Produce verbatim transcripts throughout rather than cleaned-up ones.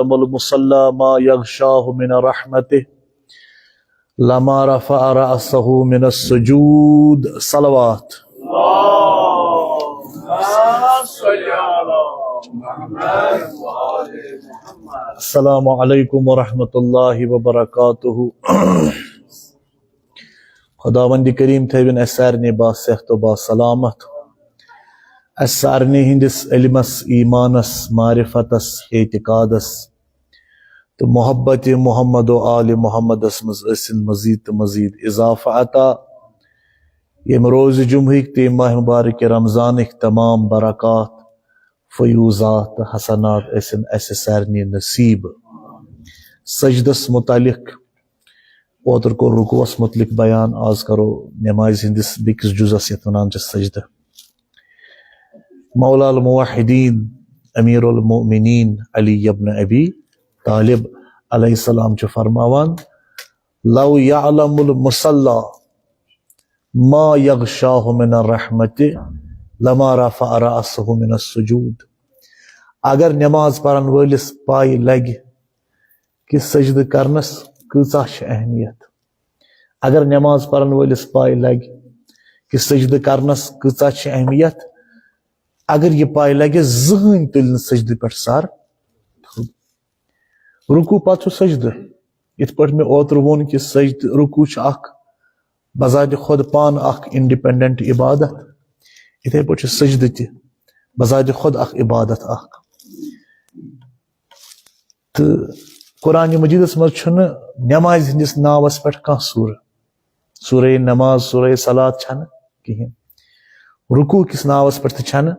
المصلى ما يغشاه من رحمته لما رفع رأسه من السجود. صلوات. السلام عليكم ورحمة الله وبركاته. خداوند کریم تھٲوِن اسہِ سارنٕے باصحت و باسلامت، اسہِ سارنٕے ہٕنٛدِس علمس، ایمانس، معرفتس، اعتقادس تہٕ محبت محمد و آل محمدس منٛز ٲسِن مزید تہٕ مزید اضافہٕ عطا۔ ییٚمہِ روزِ جمعہٕکۍ تہٕ ییٚمہِ ماہِ مبارک رمضانٕکۍ تمام برکات، فیوضات تہٕ حسنات ٲسِن اسہِ سارنٕے نصیب۔ سجدس متعلق اوترٕ کوٚر رکوعس متعلق بیان، آز کرو نمازِ ہٕنٛدِس بیٚکِس جزس یتھ ونان چھِ سجدٕ۔ مولا الموحدین امیر المؤمنین علی ابن ابی طالب علیہ السلام چھُ فرماوان، لو یعلم المصلی ما یغشاہ من الرحمت لما رفع رأسہ من السجود۔ اگر نماز پرن وٲلِس پاے لگہِ کہِ سجدٕ کرنس کۭژاہ چھِ اہمیت، اگر نماز پرن وٲلِس پاے لگہِ کہِ سجدٕ کرنس کۭژاہ چھِ اہمیت، اگر یہِ پاے لگہِ، زٕہٕنۍ تُلہِ نہٕ سجدٕ پٮ۪ٹھ سر تھوٚد۔ رکوع پتہٕ چھُ سجدٕ۔ یِتھ پٲٹھۍ مےٚ اوترٕ ووٚن کہِ سجدٕ، رکوع چھُ اکھ بذات خود پانہٕ اکھ انڈیپینڈنٹ عبادت، یِتھے پٲٹھۍ چھُ سجدٕ تہِ بذات خود اکھ عبادت اکھ۔ تہٕ قرآن مجیدس منٛز چھُنہٕ نمازِ ہٕنٛدِس ناوس پٮ۪ٹھ کانٛہہ سورہ۔ سورہ نماز، سورہ صلات چھنہٕ کِہیٖنۍ۔ رکوع کِس ناوس پٮ۪ٹھ تہِ چھنہٕ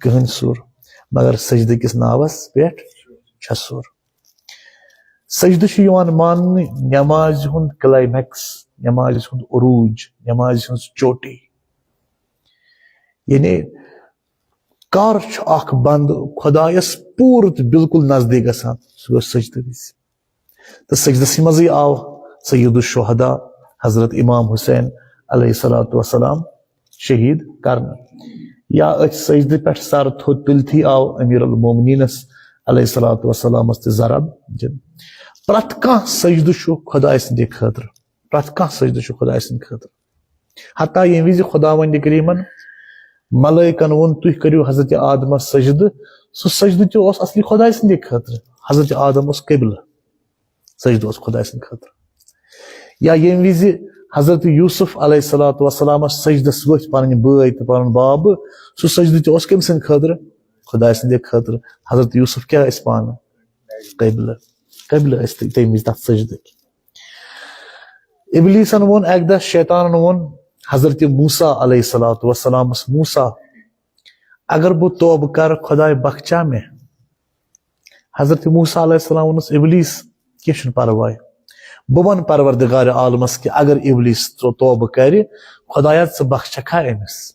کٕہٕنۍ سورہ، مگر سجدٕ کِس ناوس پٮ۪ٹھ چھےٚ سورہ۔ سجدٕ چھُ یِوان ماننہٕ نمازِ ہُنٛد کلائمیکس، نمازِ ہُنٛد عروج، نمازِ ہٕنٛز چوٹی۔ یعنی کر چھُ اکھ بندٕ خۄدایس پوٗرٕ تہٕ بالکل نزدیٖک گژھان؟ سُہ گوٚو سجدٕ وِزِ۔ تہٕ سجدسٕے منٛزٕے آو سید الشہداء حضرت امام حسین علیہ الصلوۃ والسلام شہید کرنہٕ۔ یا أتھۍ سجدٕ پٮ۪ٹھ سر تھوٚد تُلتھٕے آو امیر المومنینس علیہ الصلوۃ والسلامس تہِ ضرب دِنہٕ۔ پرٛٮ۪تھ کانٛہہ سجدٕ چھُ خۄداے سٕنٛدِ خٲطرٕ، پرٛٮ۪تھ کانٛہہ سجدٕ چھُ خۄداے سٕنٛدِ خٲطرٕ۔ حتیٰ ییٚمہِ وِزِ خداوندِ کریٖمن ملٲیکن ووٚن، "تُہۍ کٔرِو حضرت آدمس سجدٕ"، سُہ سجدٕ تہِ اوس اصلی خداے سٕنٛدِ خٲطرٕ۔ حضرت آدم اوس قبلہٕ، سجدٕ اوس خداے سٕنٛدِ خٲطرٕ۔ یا ییٚمہِ وِزِ حضرت یوسف علیہ الصلوۃ والسلامس سجدس ؤتھۍ پنٕنۍ بٲے تہٕ پنُن بابہٕ، سُہ سجدٕ تہِ اوس کٔمۍ سٕنٛدِ خٲطرٕ؟ خداے سٕنٛدِ خٲطرٕ۔ حضرت یوسف کیٛاہ ٲسۍ پانہٕ؟ قبلہٕ۔ قبلہٕ ٲسۍ تہٕ تَمہِ وِزِ تَتھ سجدٕ۔ ابلیسن ووٚن اَکہِ دۄہ، شیطانن ووٚن حضرت موسیٰ علیہ الصلوۃ والسلامس، "موسیٰ، اگر بہٕ توبہٕ کرٕ، خداے بخچا مےٚ؟" حضرت موسیٰ علیہ السلام ووٚنُس، "ابلیس، کینٛہہ چھُنہٕ پرواے، بہٕ وَنہٕ پروردگار عالمس کہِ اگر ابلیس تو-، توبہٕ کرِ، خدایا، ژٕ بخچکھا أمِس؟"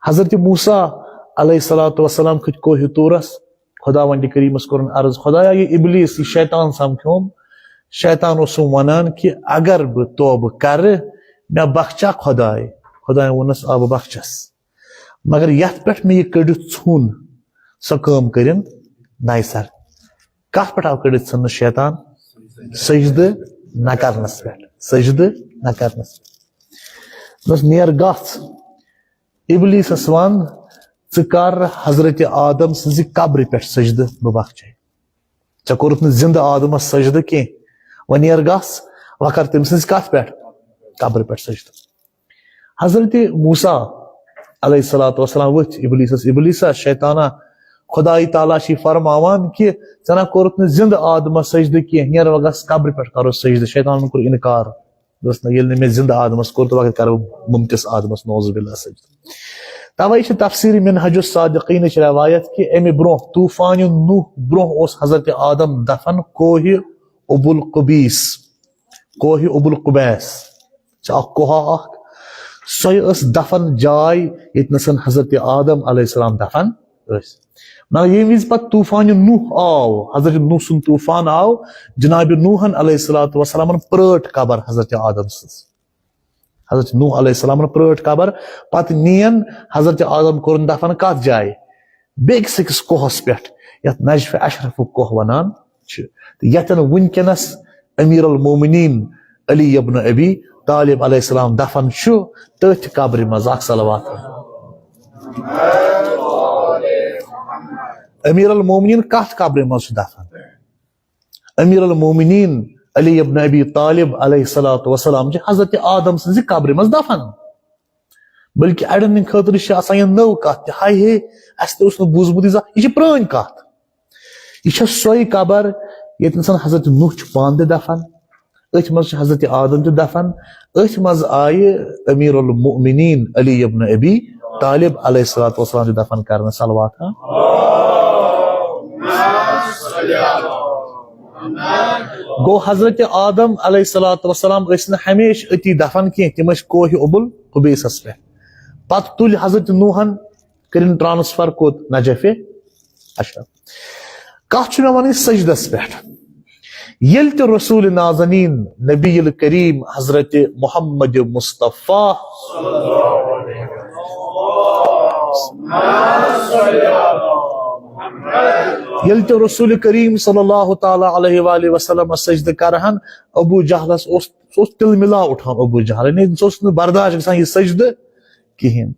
حضرت موسیٰ علیہ الصلوۃ والسلام کھٔتۍ کوہ طورس، خداوند کریمس کوٚرُن عرض، "خدایا، یہِ ابلیس، یہِ شیطان سمکھیوم، شیطان اوسُم ونان کہِ اگر بہٕ توبہٕ کرٕ، مےٚ بخچا خداے؟" خدایَن ووٚنُس، "آ، بہٕ بخچس، مگر یتھ پٮ۪ٹھ مےٚ یہِ کٔڑِتھ ژھُن، سۄ کٲم کٔرِن نَیہِ سر۔" کتھ پٮ۪ٹھ آو کٔڑِتھ ژھٕننہٕ شیطان؟ سجدٕ نہ کرنس پٮ۪ٹھ، سجدٕ نہ کرنس پٮ۪ٹھ۔ دوٚپُس، "نیر گژھ، ابلیسس ون، ژٕ کر حضرت آدم سٕنٛزِ قبرِ پٮ۪ٹھ سجدٕ، بہٕ بخچے۔ ژےٚ کوٚرُتھ نہٕ زندٕ آدمس سجدٕ کینٛہہ، وۄنۍ نیر گژھ، وۄنۍ کر تٔمۍ سٕنٛزِ کتھ پٮ۪ٹھ؟ قبرِ پٮ۪ٹھ سجدٕ۔" حضرت موسیٰ علیہ الصلوۃ والسلام ؤتھۍ ابلیسس، "ابلیسا، شیطانا، خداے تعالیٰ چھِ فرماوان کہِ ژےٚ نہ کوٚرُتھ نہٕ زندٕ آدمس سجدٕ کینٛہہ، نیر وۄنۍ گژھ قبرِ پٮ۪ٹھ کرو سجدٕ۔" شیطانن کوٚر انکار، دوٚپُس، "نہ، ییٚلہِ نہٕ مےٚ زندٕ آدمس کوٚر، تہٕ وۄنۍ کتہِ کرو مُمتِس آدمس، نعوذ باللہ، سجدٕ؟" توے چھِ تفسیر منہج الصادقینٕچ روایت کہِ امہِ برونٛہہ، طوفان نوح برونٛہہ، اوس حضرت آدم دفن کوہ ابو القبیس، کوہ ابو القبیس۔ چھِ اکھ کوہ اکھ، سۄے ٲس دفن جاے ییٚتنَس حضرت آدم علیہ السلام دفن ٲسۍ۔ مگر ییٚمہِ وِزِ پتہٕ طوفان نوح آو، حضرت نوح سُنٛد طوفان آو، جناب نوحن علیہ الصلوۃ والسلامن پرٲٹ قبر حضرت آدم سٕنٛز۔ حضرت نوح علیہ السلامن پرٲٹ قبر، پتہٕ نِین حضرت آدم کوٚرُن دفن کتھ جایہِ؟ بیٚکِس أکِس کوہس پٮ۪ٹھ، یتھ نجف اشرفُک کوہ ونان چھِ، تہٕ یتٮ۪ن وٕنکیٚنس امیر المومنین علی ابن ابی طالب علیہ السلام دفن چھُ، تٔتھۍ قبرِ منٛز۔ اکھ صلوات۔ امیر المومنین کتھ قبرِ منٛز چھُ دفن؟ امیر المومنین علی ابن ابی طالب علیہ الصلوۃ والسلام چھِ حضرت آدم سٕنٛزِ قبرِ منٛز دفن۔ بلکہ اڑٮ۪ن ہٕنٛدِ خٲطرٕ چھِ آسان یہِ نٔو کتھ تہِ، ہاے ہے، اسہِ تہِ اوس نہٕ بوٗزمُت یہِ زانٛہہ، یہِ چھِ پرٛٲنۍ کتھ۔ یہِ چھےٚ سۄے قبر ییٚتہِ انسان حضرت نوح چھُ پانہٕ تہِ دفن، أتھۍ منٛز چھُ حضرت آدم تہِ دفن، أتھۍ منٛز آیہِ امیر المؤمنین علی ابن ابی طالب علیہ الصلوۃ والسلام تہِ دفن کرنہٕ۔ صلوات ہا۔ گوٚو حضرت آدم علیہ الصلوۃ والسلام ٲسۍ نہٕ ہمیشہِ أتی دفن کینٛہہ، تِم ٲسۍ کوہ ابل قبیسس پٮ۪ٹھ۔ پتہٕ تُلۍ حضرت نوحن، کٔرِن ٹرانسفر کوٚت؟ نجفِ اشرف۔ کتھ چھُ مےٚ ونٕنۍ؟ سجدس پٮ۪ٹھ۔ ییٚلہِ تہِ رسول نازنین نبی الکریم حضرت محمد مصطفیٰ ییٚلہِ تہِ رسول کریم صلی اللہ تعالیٰ علیہ وآلہ وسلم سجدٕ کرہن، ابو جہلس اوس، سُہ اوس تِلہٕ مِلا اٹھان۔ ابو جہل، یعنی سُہ اوس نہٕ برداشت گژھان یہِ سجدٕ کہین۔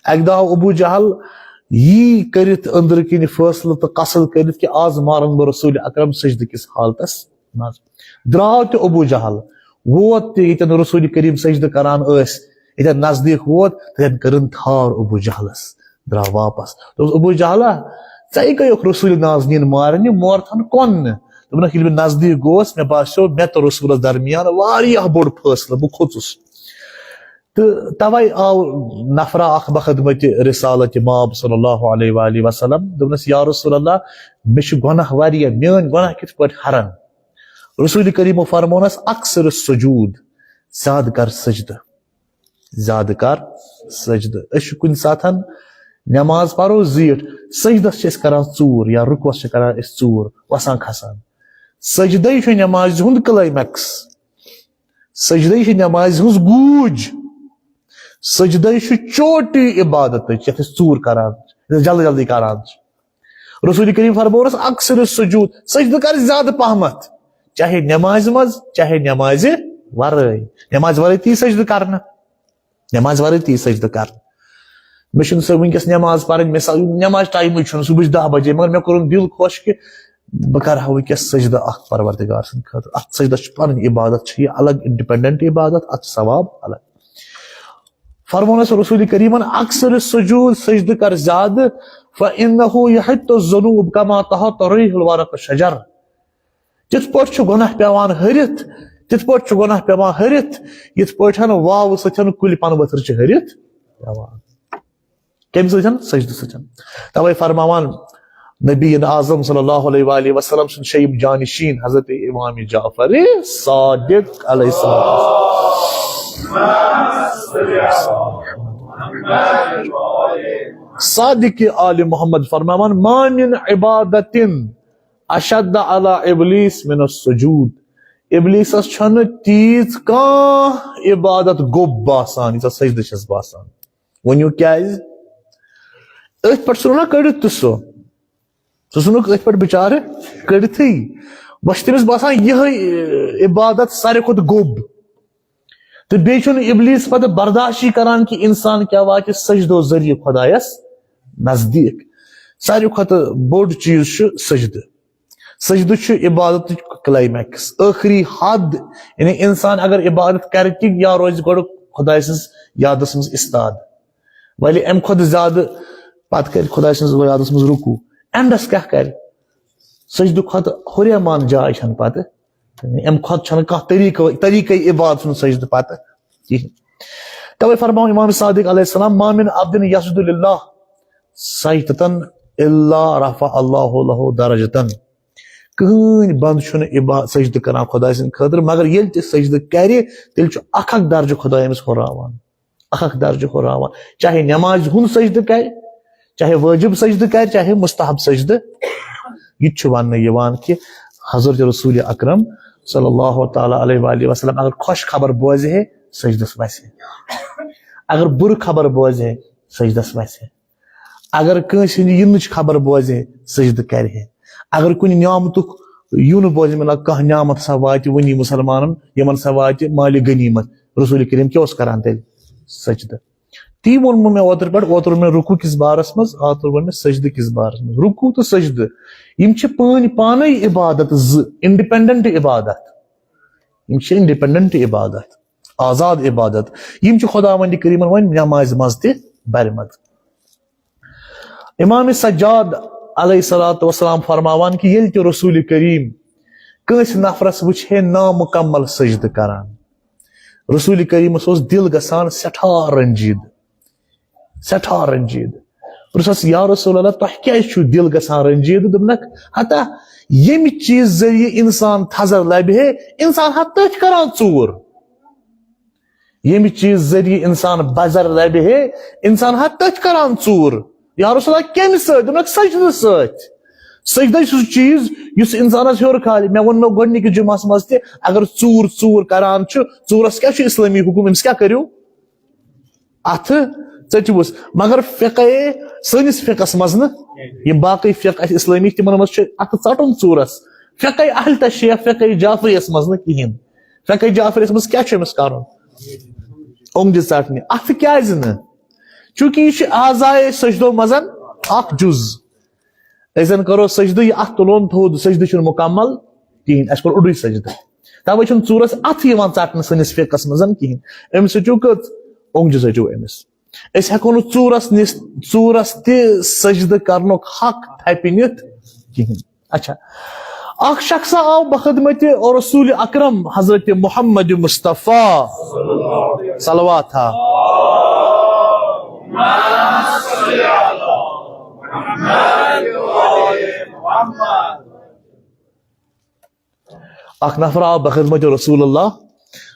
اکہِ دۄہ آو ابو جہل یی کٔرِتھ أنٛدرٕ کِنۍ فٲصلہٕ تہٕ قصد کٔرِتھ کہِ آز مارن بہٕ رسول اکرم سجدٕ کِس حالتس منٛز۔ درٛاو تہِ ابو جہل، ووت تہِ ییٚتٮ۪ن رسول کریم سجدٕ کران ٲسۍ، ییٚتٮ۪ن نزدیٖک ووت، تتٮ۪ن کٔرٕن تھار ابو جہلس، درٛاو واپس۔ دوٚپُس، ابو جہلا، ژےٚ کیٛاہ یوکھ رسول نازنین مارنہِ، مورتھن کۄن نہٕ؟ دوٚپنکھ، ییٚلہِ بہٕ نزدیٖک گوس، مےٚ باسیو مےٚ تہٕ رسولس درمیان واریاہ بوٚڑ فٲصلہٕ، بہٕ کھوٚژُس۔ تہٕ توے آو نفرا اکھ بخدمت رسالت ماب صلی اللہ علیہ وآلہ وسلم، دوٚپنس، یا رسول اللہ، مےٚ چھِ گۄناہ واریاہ، میٲنۍ گۄناہ کِتھ پٲٹھۍ ہرن؟ رسول کریمو فرمونس، اکثر السجود، زیادٕ کر سجدٕ، زیادٕ کر سجدٕ۔ أسۍ چھِ کُنہِ ساتن نماز پرو زیٖٹھ، سجدس چھِ أسۍ کران ژوٗر یا رکوعس چھِ کران أسۍ ژوٗر، وسان کھسان۔ سجدے چھُ نمازِ ہُنٛد کلائمیکس۔ سجدے چھِ نمازِ ہٕنٛز گوٗج۔ سجدے چھُ چوٹی عبادتٕچ، یتھ أسۍ ژوٗر کران چھِ، یتھ أسۍ جلدی جلدی کران چھِ۔ رسول کریم فرمونس، اکثر السجود، سجدٕ کر زیادٕ پہمتھ، چاہے نمازِ منٛز، چاہے نمازِ ورٲے۔ نمازِ ورٲے تہِ یی سجدٕ کرنہٕ، نمازِ ورٲے تہِ یی سجدٕ کرنہٕ۔ مےٚ چھُنہٕ سۄ وٕنکیٚس نماز پرٕنۍ، مےٚ سا-، نماز ٹایمٕے چھُنہٕ، صبحٕچ دَہ بجے، مگر مےٚ کوٚرُن دِل خۄش کہِ بہٕ کرٕ ہا وٕنکیٚس سجدٕ اکھ پروردگار سٕنٛدِ خٲطرٕ۔ اتھ سجدس چھِ پنٕنۍ عبادت، چھِ یہِ الگ انڈیپینڈنٹ عبادت، اتھ چھُ ثواب الگ۔ فرمونس رسول کریمن، اکثر السجود، سجدٕ کر زیادٕ، فإنه يحط الذنوب كما تحط ريح الورق الشجر۔ تِتھ پٲٹھۍ چھُ گۄناہ پٮ۪وان ۂرِتھ، تِتھ پٲٹھۍ چھُ گۄناہ پٮ۪وان ۂرِتھ، یِتھ پٲٹھۍ واوٕ سۭتۍ کُلۍ پنہٕ ؤتھٕر چھِ ۂرِتھ پٮ۪وان۔ کَمہِ سۭتۍ؟ سجدٕ سۭتۍ۔ توے فرماوان نبی اعظم صلی اللہ علیہ وآلہ وسلم سُنٛد شیٚیِم جانشین حضرت امام جعفر صادق علیہ السلام۔ صادق آل محمد فرماوان، ما من عبادت اشد علی ابلیس من السجود۔ ابلیسس چھنہٕ تیٖژ کانٛہہ عبادت گوٚب باسان، ییٖژاہ سجدٕ چھس باسان۔ ؤنِو کیازِ؟ أتھۍ پٮ۪ٹھ ژھٕنُن نا کٔڑِتھ تہٕ سُہ۔ سُہ ژھٕنُکھ أتھۍ پٮ۪ٹھ بِچارٕ کٔڑِتھٕے۔ وۄنۍ چھِ تٔمِس باسان یِہے عبادت ساروی کھۄتہٕ گوٚب۔ تہٕ بیٚیہِ چھُنہٕ ابلیس پتہٕ برداشی کران کہِ انسان کیٛاہ واتہِ سجدو ذٔریعہٕ خۄدایس نزدیٖک۔ ساروی کھۄتہٕ بوٚڑ چیٖز چھُ سجدٕ۔ سجدٕ چھُ عبادتٕچ کلائمیکس، ٲخری حد۔ یعنی انسان اگر عبادت کرِ تہِ، یا روزِ گۄڈٕ خۄداے سٕنٛز یادس منٛز استاد۔ ولی امہِ کھۄتہٕ زیادٕ پتہٕ کرِ خۄداے سٕنٛز یادس منٛز رکوع۔ اینڈس کیٛاہ کرِ؟ سجدٕ کھۄتہٕ ہُریمان جاے چھنہٕ پتہٕ۔ امہِ کھۄتہٕ چھنہٕ کانٛہہ طریٖقہٕ، طریٖقے عبادت سُنٛد سجدٕ پتہٕ کِہیٖنۍ۔ توے فرماو امام صادق علیہ السلام، ما من عبد یسجد للہ سجدتن الا رفع اللہ لہ درجتن۔ کٕہٕنۍ بنٛد چھُنہٕ عبا-، سجدٕ کران خۄداے سٕنٛدِ خٲطرٕ، مگر ییٚلہِ تہِ سجدٕ کرِ، تیٚلہِ چھُ اکھ اکھ درجہٕ خۄداے أمِس ہُراوان۔ اکھ اکھ درجہٕ ہُراوان۔ چاہے نمازِ ہُنٛد سجدٕ کرِ، چاہے وٲجِب سجدٕ کرِ، چاہے مستحب سجدٕ۔ یہِ تہِ چھُ وننہٕ یِوان کہِ حضرت رسول اکرم صلی اللہ تعالیٰ علیہ وآلہ وسلم اگر خۄش خبر بوزِ ہے، سجدس وسہِ ہے۔ اگر بُرٕ خبر بوزِ ہے، سجدس وسہِ ہے۔ اگر کٲنٛسہِ ہٕنٛدِ یِنٕچ خبر بوزِ ہے، سجدٕ کرِ ہے۔ اگر کُنہِ نعمتُک یُن بوزِ، مطلب، کانٛہہ نعمت ہسا واتہِ وُنی مُسلمانن، یِمن ہسا واتہِ مالِ غنیمت، رسول کریم کیٛاہ اوس کران تیٚلہِ؟ سجدٕ۔ تی ووٚنمو مےٚ اوترٕ پٮ۪ٹھ، اوترٕ ووٚن مےٚ رکوع کِس بارس منٛز، اوترٕ ووٚن مےٚ سجدٕ کِس بارس منٛز۔ رکوع تہٕ سجدٕ، یِم چھِ پٲنۍ پانے عبادت زٕ، انڈیپینڈنٹ عبادت۔ یِم چھِ انڈیپینڈنٹ عبادت، آزاد عبادت۔ یِم چھِ خداوندِ کریمن وۄنۍ نمازِ منٛز تہِ برمت۔ امام سجاد علیہ الصلوۃ والسلام فرماوان کہِ ییٚلہِ تہِ رسول کریم کٲنٛسہِ نفرس وٕچھ ہے نامکمل سجدٕ کران، رسول کریمس اوس دل گژھان سٮ۪ٹھاہ رنجیدٕ، سٮ۪ٹھاہ رنجیدٕ۔ پرٛژھس، یا رسول اللہ، تۄہہِ کیٛازِ چھُو دل گژھان رنجیدٕ؟ دوٚپنکھ، ہتا، ییٚمہِ چیٖز ذٔریعہٕ انسان تھزر لبہِ ہے، انسان ہا تٔتھۍ کران ژوٗر۔ ییٚمہِ چیٖز ذٔریعہٕ انسان بزر لبہِ ہے، انسان ہا تٔتھۍ کران ژوٗر۔ یا رسول اللہ، کمہِ سۭتۍ؟ دوٚپنکھ، سجدٕ سۭتۍ۔ سجدٕ چھُ سُہ چیٖز یُس انسانس ہیوٚر کھالہِ۔ مےٚ ووٚن نہٕ گۄڈٕنِکِس جمعس منٛز تہِ، اگر ژوٗر ژوٗر کران چھُ، ژوٗرس کیٛاہ چھُ اسلٲمی حُکم؟ أمِس کیٛاہ کٔرِو؟ اتھٕ ژٔٹِوُس۔ مگر فقہ، سٲنِس فقہس منٛز نہٕ، یِم باقٕے فقہ اسہِ اسلٲمی، تِمن منٛز چھُ اتھٕ ژٹُن ژوٗرس۔ فقہ اہل تشیع، فقہ جعفریس منٛز نہٕ کِہیٖنۍ۔ فقہ جعفریس منٛز کیٛاہ چھُ أمِس کرُن؟ اونٛگجہِ ژٹنہِ۔ اتھٕ کیٛازِ نہٕ؟ چونکہ یہِ چھُ اعضائے سجدو منٛز اکھ جُز۔ أسۍ زن کرو سجدٕ، یہِ اتھ تُلون تھوٚد، سجدٕ چھُنہٕ مُکمل کِہیٖنۍ، اَسہِ کوٚر اوٚڑُے سجدٕ۔ توے چھُنہٕ ژوٗرس اتھٕ یِوان ژٹنہٕ سٲنِس فقہس منٛز کِہیٖنۍ۔ أمِس ژٔٹِو کٔژ؟ اونٛگجہِ ژٔٹِو أمِس۔ أسۍ ہٮ۪کو نہٕ ژوٗرس نِس، ژوٗرس تہِ سجدٕ کرنُک حق تھپہِ نِتھ کِہیٖنۍ۔ اچھا، اکھ شخص آو بخدمت رسول اکرم حضرت محمد مصطفیٰ صلوات ہا۔ اکھ نفر آو بخدمت رسول اللہ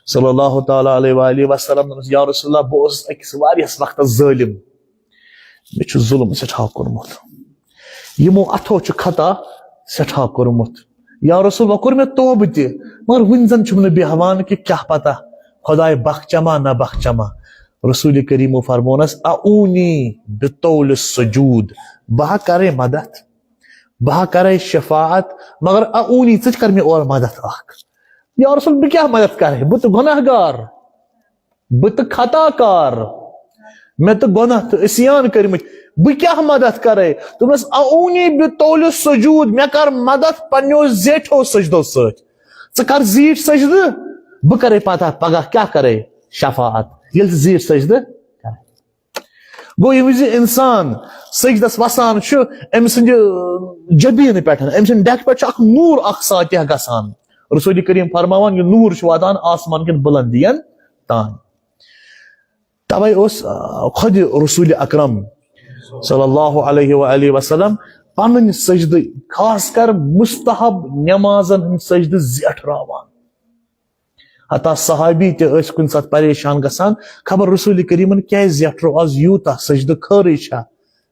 صلی اللہ تعالیٰ علیہ وآلہ وسلم، دوٚپنس، یا رسول اللہ، بہٕ اوسُس أکِس واریاہس وقتس ظٲلم، مےٚ چھُ ظُلم سٮ۪ٹھاہ کوٚرمُت، یِمو اَتھو چھُ خطا سٮ۪ٹھاہ کوٚرمُت۔ یا رسول، وۄنۍ کوٚر مےٚ توبہٕ تہِ، مگر وُنہِ زن چھُم نہٕ بیہوان کہِ کیٛاہ پتہ خۄداے بخچما نہ بخچما۔ رسول کریٖمو فرمونس، "اعونی بطول السجود"، بہٕ ہا کرے مدد، بہٕ ہا کرے شفاعت، مگر اعونی، ژٕ تہِ کر مےٚ اورٕ مدد اکھ۔ یا رسول، بہٕ کیٛاہ مدد کرے؟ بہٕ تہٕ گۄناہ گار۔ بہٕ تہٕ خطا کار، مےٚ تہٕ گۄناہ تہٕ عصیان کٔرمٕتۍ، بہٕ کیٛاہ مدد کرے؟ دوٚپنس، "اعونی بطول السجود"، مےٚ کر مدد پننیو زیٹھیو سجدو سۭتۍ۔ ژٕ کر زیٖٹھۍ سجدٕ، بہٕ کرے پتہ پگاہ کیٛاہ کرے؟ شفاعت۔ ییٚلہِ ژٕ زیٖٹھۍ سجدٕ کرے۔ گوٚو، ییٚمہِ وِزِ انسان سجدس وسان چھُ، أمۍ سٕنٛدِ جبیٖنہٕ پٮ۪ٹھ، أمۍ سٕنٛدِ ڈٮ۪کہٕ پٮ۪ٹھ چھُ اکھ نوٗر اکھ ساتیہ گژھان۔ رسول کریم فرماوان، یہِ نوٗر چھُ واتان آسمان کٮ۪ن بلندین تام۔ توے اوس، آ، خۄدِ رسول اکرم صلی اللہ علیہ وآلہ وسلم پنٕنۍ سجدٕ، خاص کر مستحب نمازن ہٕنٛدۍ سجدٕ زیٹھراوان۔ حتیٰ صحابی تہِ ٲسۍ کُنہِ ساتہٕ پریشان گژھان، خبر رسول کریمن کیازِ زیٹھرو آز یوٗتاہ، سجدٕ خٲرٕے چھا،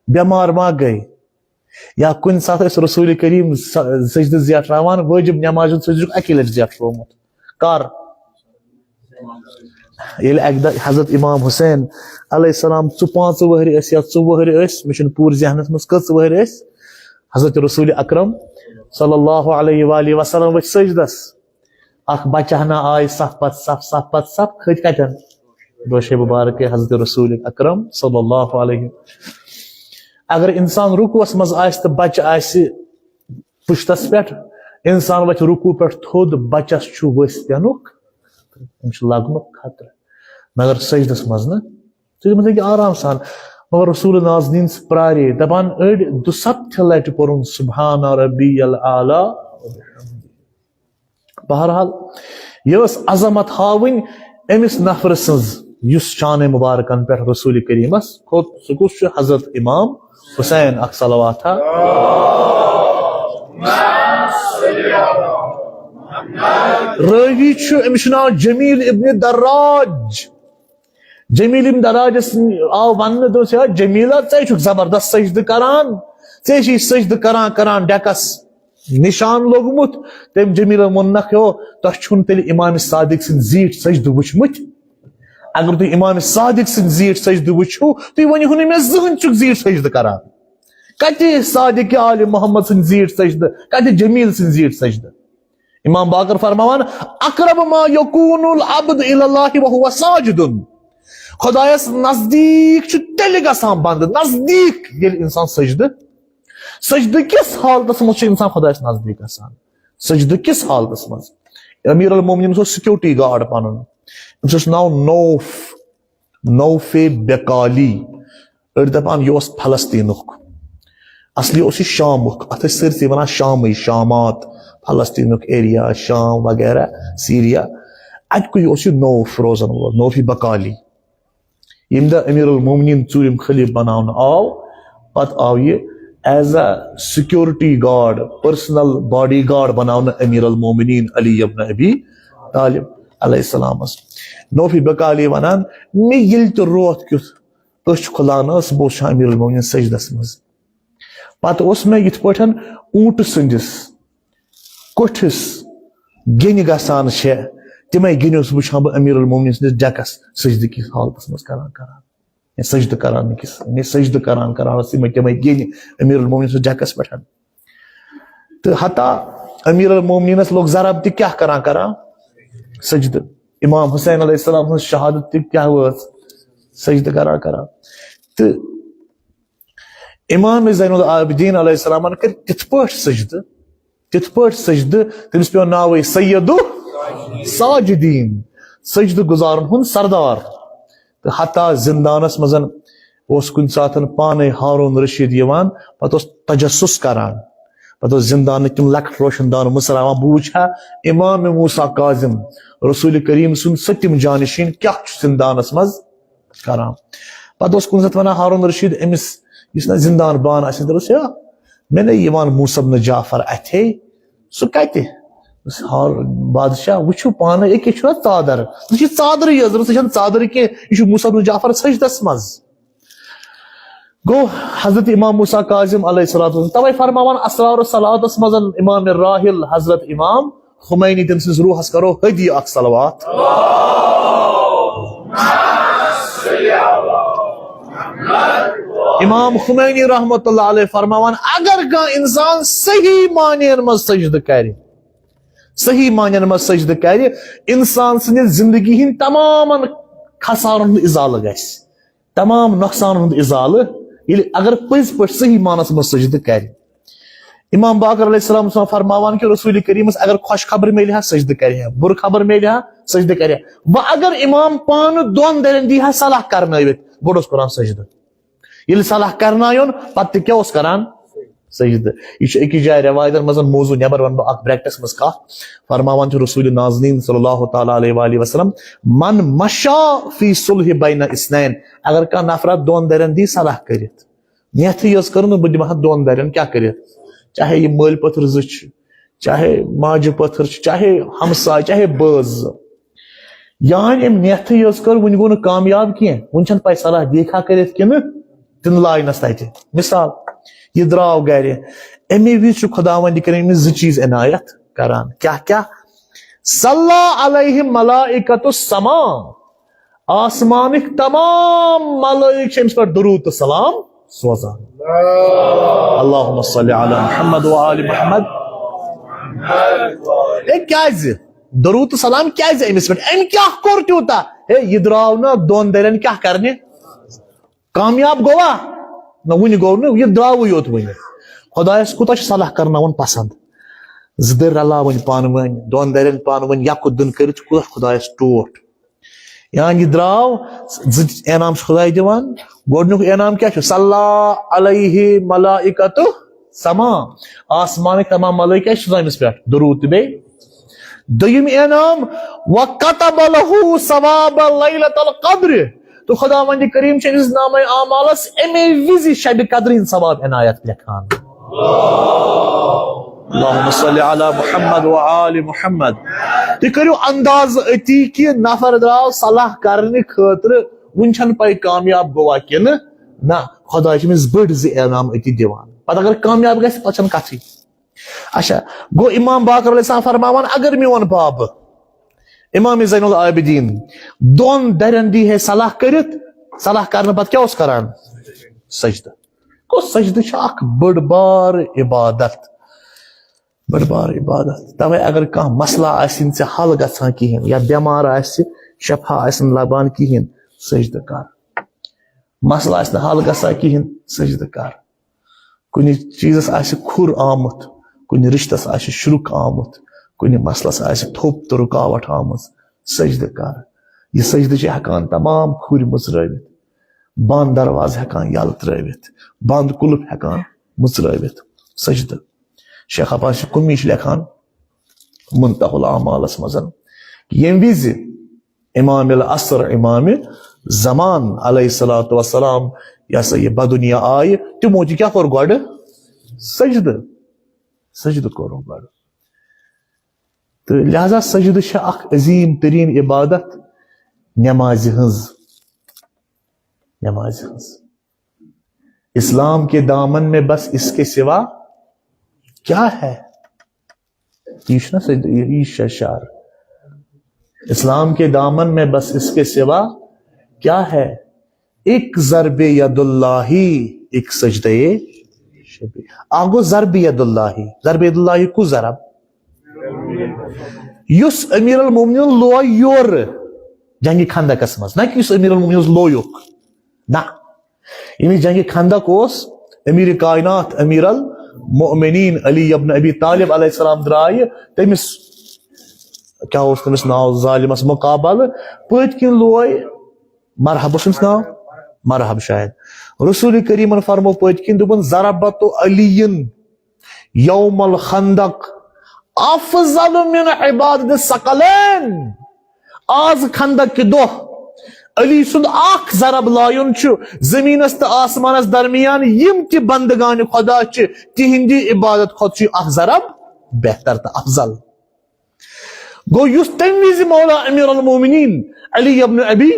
بٮ۪مار ما گٔے؟ یا کُنہِ ساتہٕ ٲسۍ رسول کریم س-، سجدٕ زیٹھراوان، وٲجب نمازِ ہُنٛد سجدٕ چھُکھ اکی لٹہِ زیٹھرومُت۔ کر؟ ییٚلہِ اکہِ دۄہ حضرت امام حسین علیہ السلام ژُ-، پانٛژٕ وٕہٕرۍ ٲسۍ یا ژُ وٕہٕرۍ ٲسۍ، مےٚ چھُنہٕ پوٗرٕ ذہنس منٛز کٔژ وٕہٕرۍ ٲسۍ، حضرت رسول اکرم صلی اللہ علیہ وآلہ وسلم ؤتھۍ سجدس۔ اکھ بچہٕ ہنا آے صف پتہٕ صف، صف پتہٕ صف، کھٔتۍ کتٮ۪ن؟ دوشے مبارک حضرت رسول اکرم صلی اللہ علیہ۔ اگر انسان رکوعس منٛز آسہِ تہٕ بچہٕ آسہِ پُشتس پٮ۪ٹھ، انسان وتھِ رکوع پٮ۪ٹھ تھوٚد، بچس چھُ ؤسۍ پٮ۪نُک، أمِس چھُ لگنُک خطرٕ، مگر سجدس منٛز نہٕ۔ ژٕ دِمہٕ ژٕ یہِ آرام سان۔ مگر رسول نازنین پرارے، دپان، أڑۍ دُسَتتھِ لٹہِ پوٚرُن سبحان ربی الاعلیٰ۔ بہرحال، یہِ ٲس عظمت ہاوٕنۍ أمِس نفرٕ سٕنٛز، یُس شانِ مبارکن پٮ۪ٹھ رسول کریمس کھوٚت۔ سُہ کُس چھُ؟ حضرت امام حسین، اکھ صلوات ہا۔ رٲوی چھُ، أمِس چھُ ناو جمیل ابن دراج۔ جمیل ابن دراجس آو وننہٕ، دوٚپُس، "ہے جمیلہ، ژٕ چھُکھ زبردست سجدٕ کران، ژےٚ چھُے سجدٕ کران کران ڈیکس نشان لوٚگمُت۔" تٔمۍ جمیلن ووٚن، "نکھ ہیو، تۄہہِ چھُنہٕ تیٚلہِ امام صادق سٕنٛدۍ زیٖٹھۍ سجدٕ وٕچھمٕتۍ؟" اگر تُہۍ امام صادق سٕنٛدۍ زیٖٹھۍ سجدٕ وٕچھِو، تُہۍ ؤنِو نہٕ مےٚ زٕہٕنۍ چھُکھ زیٖٹھۍ سجدٕ کران۔ کتہِ صادق آل محمد سٕنٛدۍ زیٖٹھۍ سجدٕ، کتہِ جمیٖل سٕنٛدۍ زیٖٹھۍ سجدٕ؟ امام باقر فرماوان، اقرب ما یکون العبد الی اللہ وہو ساجد۔ خدایس نزدیٖک چھُ تیٚلہِ گژھان بندٕ، نزدیٖک ییٚلہِ انسان سجدٕ، سجدٕ کِس حالتس منٛز چھُ انسان خدایس نزدیٖک گژھان۔ سجدٕ کِس حالتس منٛز؟ امیر المومنین اوس سیکورٹی گارڈ پنُن، أمِس اوس ناو نوف، نوفِ بکالی۔ أڑۍ دپان یہِ اوس فلسطینُک، اصلی اوس یہِ شامُک۔ اتھ ٲسۍ سٲرسٕے ونان شامٕے، شامات، فلسطینُک ایریا، شام وغیرہ، سیریا۔ اتہِ کُے اوس یہِ نوف روزن وول، نوفِ بکالی۔ ییٚمہِ دۄہ امیر المومنین ژوٗرِم خلیفہٕ بناونہٕ آو، پتہٕ آو یہِ as a security guard، personal body guard بناونہٕ امیر المومنین علی ابن ابی طالب علیہ السلامس۔ نوفِ بکالی ونان، مےٚ ییٚلہِ تہِ روتھ کیُتھ أچھ کھُلاونہٕ ٲس، بہٕ اوسُس وٕچھان امیر المومنین سجدس منٛز۔ پتہٕ اوس مےٚ یِتھ پٲٹھۍ اوٗنٹہٕ سٕنٛدِس کوٚٹھِس گیٚنہِ گژھان چھےٚ، تِمے گیٚنہِ اوسُس بہٕ وٕچھان بہٕ امیر المومنین سٕنٛدِس ڈیکس سجدٕ کِس حالتس منٛز کران کران۔ یا سجدٕ کران نہٕ کِس، یعنی سجدٕ کران کران ٲس تِمے، تِمے گیٚنہِ امیر المومنین سٕنٛدِس ڈیکس پٮ۪ٹھ۔ تہٕ حتیٰ امیر المومنینس لوٚگ ضرب تہِ کیٛاہ کران کران؟ سجدٕ۔ امام حسین علیہ السلام ہٕنٛز شہادت تہِ کیٛاہ وٲژ؟ سجدٕ کران کران۔ تہٕ امام زین العابدین علیہ السلامن کٔرۍ تِتھ پٲٹھۍ سجدٕ، تِتھ پٲٹھۍ سجدٕ، تٔمِس پیوٚو ناوٕے سید ساجدین، سجدٕ گزارن ہُنٛد سردار۔ تہٕ حتیٰ زندانس منٛز اوس کُنہِ ساتہٕ پانے ہارون رشید یِوان، پتہٕ اوس تجسس کران، پتہٕ اوس زندانٕکۍ تِم لۄکٕٹۍ روشن دان مٕژراوان، بہٕ وٕچھِ ہا امام موسیٰ کاظم، رسول کریم سُنٛد سٔتِم جانشین، کیٛاہ چھُ زندانس منٛز کران۔ پتہٕ اوس کُنہِ ساتہٕ ونان ہارون رشید أمِس، یُس نہ زندان بان آسہِ، دپُس، ہے، مےٚ نے یِوان موسیٰ بن جعفر اتھے، سُہ کتہِ؟ دوٚپُس، ہار-، بادشاہ، وٕچھِو پانہٕ، أکے چھُ نہ ژادر، سُہ چھِ ژادرٕے یٲژ، سُہ چھنہٕ ژادرٕے کینٛہہ، یہِ چھُ موسیٰ بن جعفر سجدس منٛز۔ گوٚو، حضرت امام موسیٰ کاظم علیہ الصلوۃ والسلام، توے فرماوان اسرار الصلواتس منٛز امام راحل حضرت امام خمینی، تٔمۍ سٕنٛدِس روحس کرو ہدیہ اکھ صلوات۔ امام خمینی رحمۃ اللہ علیہ فرماوان، اگر کانٛہہ انسان صحیح معنین منٛز سجدٕ کرِ، صحیح معنین منٛز سجدٕ کرِ، انسان سٕنٛدِ زندگی ہٕنٛدۍ تمامن خسارن ہُنٛد ازالہٕ گژھِ، تمام نۄقصانن ہُنٛد ازالہٕ، ییٚلہِ اگر پٔزۍ پٲٹھۍ صحیح معنس منٛز سجدٕ کرِ۔ امام باقر علیہ السلام چھُ فرماوان کہِ رسول کریمس اگر خۄش خبر میلہِ ہا، سجدٕ کرِ ہا، بُرٕ خبر میلہِ ہا، سجدٕ کرِ ہا۔ وۄنۍ اگر امام پانہٕ دۄن دَرٮ۪ن دی ہا صلاح کرنٲوِتھ، گۄڈٕ اوس کران سجدٕ۔ ییٚلہِ صلاح کرنایون، پتہٕ تہِ کیٛاہ اوس کران؟ سجدٕ۔ یہِ چھُ أکِس جایہِ رٮ۪وایتن منٛز، موضوع نٮ۪بر ونہٕ بہٕ اکھ bracketس منٛز کتھ۔ فرماوان چھُ رسول نازنین صلی اللہ تعالیٰ علیہ وآلہ وسلم، من مشا فی صلح بین اثنین، اگر کانٛہہ نفرا دۄن دَرٮ۪ن دی صلاح کٔرِتھ، نیتھٕے یٲژ کٔر نہٕ، بہٕ دِمہٕ ہا دۄن دَرٮ۪ن کیٛاہ کٔرِتھ، چاہے یہِ مٲلۍ پٔتھٕر زٕ چھِ، چاہے ماجہِ پٔتھٕر چھِ، چاہے ہمساے، چاہے بٲژ زٕ۔ یعنی أمۍ نیتھٕے یٲژ کٔر، وُنہِ گوٚو نہٕ کامیاب کینٛہہ، وُنہِ چھَنہٕ پَے صلاح دِیہِ کھا کٔرِتھ کِنہٕ تِنہٕ لاینَس تَتہِ۔ مثال، یہِ درٛاو گَرِ، اَمے وِزِ چھُ خۄداوندِ کٔرِتھ أمِس زٕ چیٖز عنایت کران۔ کیٛاہ کیٛاہ؟ صلی علیہ ملائکۃ السما، آسمانٕکۍ تمام ملائک چھِ أمِس پٮ۪ٹھ درود تہٕ سلام سوزان۔ اللہم صلی علی محمد و آل محمد۔ اے، کیازِ؟ درود تہٕ سلام کیازِ أمِس پٮ۪ٹھ؟ أمۍ کیٛاہ کوٚر تیوٗتاہ؟ ہے، یہِ درٛاو نہ دۄن دَرٮ۪ن کیٛاہ کرنہِ؟ کامیاب گوٚوا؟ نہ، وُنہِ گوٚو نہٕ، یہِ درٛاوٕے یوت وُنہِ۔ خۄدایَس کوٗتاہ چھُ صلاح کرناوُن پسند۔ زٕ دٔرۍ رلاوٕنۍ پانہٕ ؤنۍ، دۄن دَرٮ۪ن پانہٕ ؤنۍ یکُت دیُن کٔرِتھ، کوٗتاہ خۄدایَس ٹوٹھ۔ یعنی یہِ درٛاو، زٕ انعام چھُ خۄداے دِوان۔ گۄڈٕنیُک انعام کیٛاہ چھُ؟ صلی علیہ ملائکۃ السما، آسمانٕکۍ تمام ملائکہ چھِ أمِس پٮ۪ٹھ درود تہٕ بیٚیہِ۔ دوٚیِم انعام، وَكَتَبَ لَهُ ثَوَابَ لَيْلَةِ الْقَدْرِ، تہٕ خۄداوندِ کریٖم چھُ أمِس نامہ اعمالس اَمے وِزِ شبِ قدرِ ہُنٛد ثواب عنایت لیکھان۔ اللہم صلی علی محمد و آل محمد۔ تُہۍ کٔرِو انداز أتی کہِ نفر درٛاو صلاح کرنہٕ خٲطرٕ، وُنہِ چھَنہٕ پَے کامیاب گوٚوا کِنہٕ نہ، خۄداے چھُ أمِس بٔڑۍ زٕ انعام أتی دِوان۔ پتہٕ اگر کامیاب گژھِ، پتہٕ چھَنہٕ کتھٕے۔ اچھا، گوٚو امام باقر علیہ السلام فرماوان، اگر میون بابہٕ امام زین العابدین دۄن درٮ۪ن دی ہے صلاح کٔرِتھ، صلاح کرنہٕ پتہٕ کیٛاہ اوس کران؟ سجدٕ۔ گوٚو، سجدٕ چھِ اکھ بٔڑ بار عبادت، بٔڑ بار عبادت۔ توے اگر کانٛہہ مسلہٕ آسہِ نہٕ ژےٚ حل گژھان کِہیٖنۍ، یا بٮ۪مار آسہِ، شفا آسہِ نہٕ لبان کِہیٖنۍ، سجدٕ کر۔ مسلہٕ آسہِ نہٕ حل گژھان کِہیٖنۍ، سجدٕ کر۔ کُنہِ چیٖزس آسہِ کھُر آمُت، کُنہِ رشتس آسہِ شرُک آمُت، کُنہِ مسلس آسہِ تھوٚپ تہٕ رُکاوٹ آمٕژ، سجدٕ کر۔ یہِ سجدٕ چھِ ہٮ۪کان تمام کھُرۍ مٕژرٲوِتھ، بند دروازٕ ہٮ۪کان یلہٕ ترٲوِتھ، بند قُلف ہٮ۪کان مٕژرٲوِتھ۔ سجدٕ۔ شیخ عباس قمی چھِ لیکھان منتہى الاعمالس منٛز، ییٚمہِ وِزِ امام العصر، امام زمان علیہ الصلوۃ والسلام، یہِ ہسا یہِ بدنیا آیہِ، تِمو تہِ کیٛاہ کوٚر گۄڈٕ؟ سجدٕ۔ سجدٕ کوٚرُکھ گۄڈٕ۔ تہٕ لہذا سجدٕ چھِ اکھ عظیٖم تریٖن عبادت نمازِ ہٕنٛز۔ نمازِ ہٕنٛز۔ اسلام کے دامن میں بس اس کے سوا کیا ہے؟ یہ چھُنہ سجدٕ، یہ، یہ شعار۔ اسلام کے دامن میں بس اس کے سوا کیا ہے؟ ایک ضرب ید اللہ، ایک سجدہ شبیر۔ اکھ گوٚو ضرب ید اللہ۔ ضرب ید اللہ کُس ضرب؟ یُس امیر المومنین لوے یورٕ جنگِ خندقس منٛز، نہ کہ یُس امیر المومنین لویُکھ۔ نہ، ییٚمہِ جنگِ خندق اوس امیر کائنات، امیر المؤمنین علی ابن ابی طالب علیہ السلام درٛایہِ تٔمِس، کیٛاہ اوس تٔمِس ناو، ظالمس مقابلہٕ۔ پٔتۍ کِنۍ لوے مرحب، اوس تٔمِس ناو مرحب شاید۔ رسول کریمن فرمو پٔتۍ کِنۍ، دوٚپُن، ضربت علی یوم الخندق افضل من عبادت الثقلین۔ آز خندق کہِ دۄہ علی سُنٛد اکھ ضرب لایُن چھُ زمینس تہٕ آسمانس درمیان یِم تہِ بندگان خدا چھِ، تِہنٛدِ عبادت کھۄتہٕ چھُ یہِ اکھ ضرب بہتر تہٕ افضل۔ گوٚو، یُس تَمہِ وِزِ مولا امیر المومنین علی ابن ابی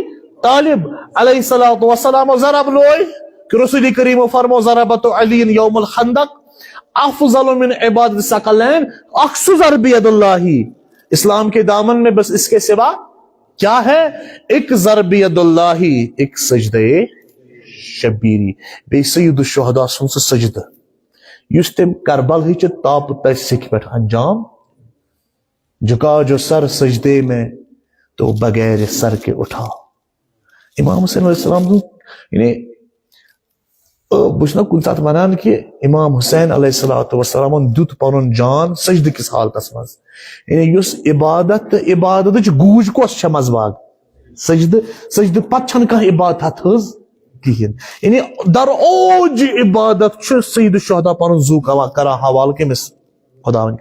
طالب علیہ الصلوۃ والسلام ضرب لوے، کہ رسول کریم فرمو، ضربت علی یوم الخندق افضل من عبادت الثقلین، اکھ سُہ ضرب ید اللہ۔ اسلام کے دامن میں بس اس کے سوا کیا ہے؟ ایک ضرب ید اللہ، ایک سجدہ شبیری۔ بیٚیہِ سید الشہداء سُنٛد سُہ سجدٕ، یُس تٔمۍ کربلہٕچہِ تاپہٕ تژِ سیٚکہِ پٮ۪ٹھ انجام، جھکا جو سر سجدے میں تو بغیر سر کے اٹھا۔ امام حسین علیہ السلام سُنٛد، یعنی، آ، بہٕ چھُس نہ کُنہِ ساتہٕ وَنان کہِ امام حسین علیہ الصلوۃ والسلامن دیُت پنُن جان سجدٕ کِس حالتس منٛز۔ یعنی یُس عبادت تہٕ عبادتٕچ گوٗج کۄس چھےٚ منٛزباگ؟ سجدٕ۔ سجدٕ پتہٕ چھنہٕ کانٛہہ عبادت ہٕنٛز کِہیٖنۍ۔ یعنی در اوج عبادت چھُ سید الشہداء پنُن زُو کوا-، کران حوالہٕ کٔمِس؟ خداوند۔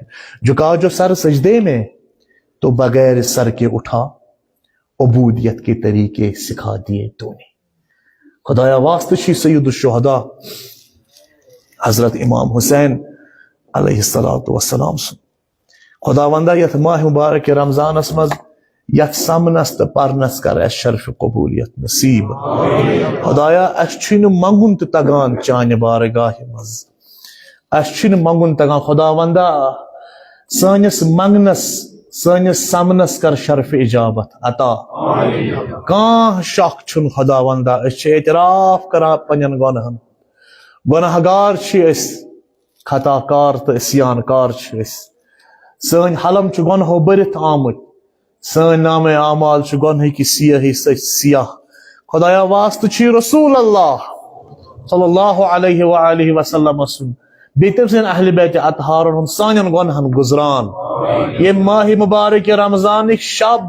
جھکا جو سر سجدے میں تو بغیر سر کے اٹھا، عبودیت کے طریقے سکھا دیے تو نے۔ خدایا، واسطہٕ چھی سید الشہداء حضرت امام حسین علیہ الصلوۃ والسلام سُنٛد۔ خداوندا، یتھ ماہ مبارک رمضانس منٛز یتھ سمنس تہٕ پرنس کر اسہِ شرف قبولیت نصیب۔ خدایا، اسہِ چھُے نہٕ منٛگُن تہِ تگان چانہِ بارگاہہِ منٛز۔ اسہِ چھُنہٕ منٛگُن تگان۔ خداوندا، سٲنِس منٛگنس، سٲنِس سمنس کر شرف اجابت عطا۔ کانٛہہ شک چھُنہٕ خداوندا، أسۍ چھِ اعتراف کران پننٮ۪ن گۄنہن۔ گۄناہ گار چھِ أسۍ، خطا کار تہٕ عصیان کار چھِ أسۍ۔ سٲنۍ حلم چھِ گۄنہو بٔرِتھ آمٕتۍ۔ سٲنۍ نامہ اعمال چھِ گۄنہٕکہِ سیاہی سۭتۍ سیاہ۔ خدایا، واسطہٕ چھی رسول اللہ صلی اللہ علیہ و آلہ وسلم سُنٛد، بیٚیہِ تٔمۍ سٕنٛدِ اہل بیت اطہارن ہُنٛد سانٮ۪ن گۄنہن گُزران۔ ییٚمہِ ماہِ مبارک رمضانٕکۍ شب،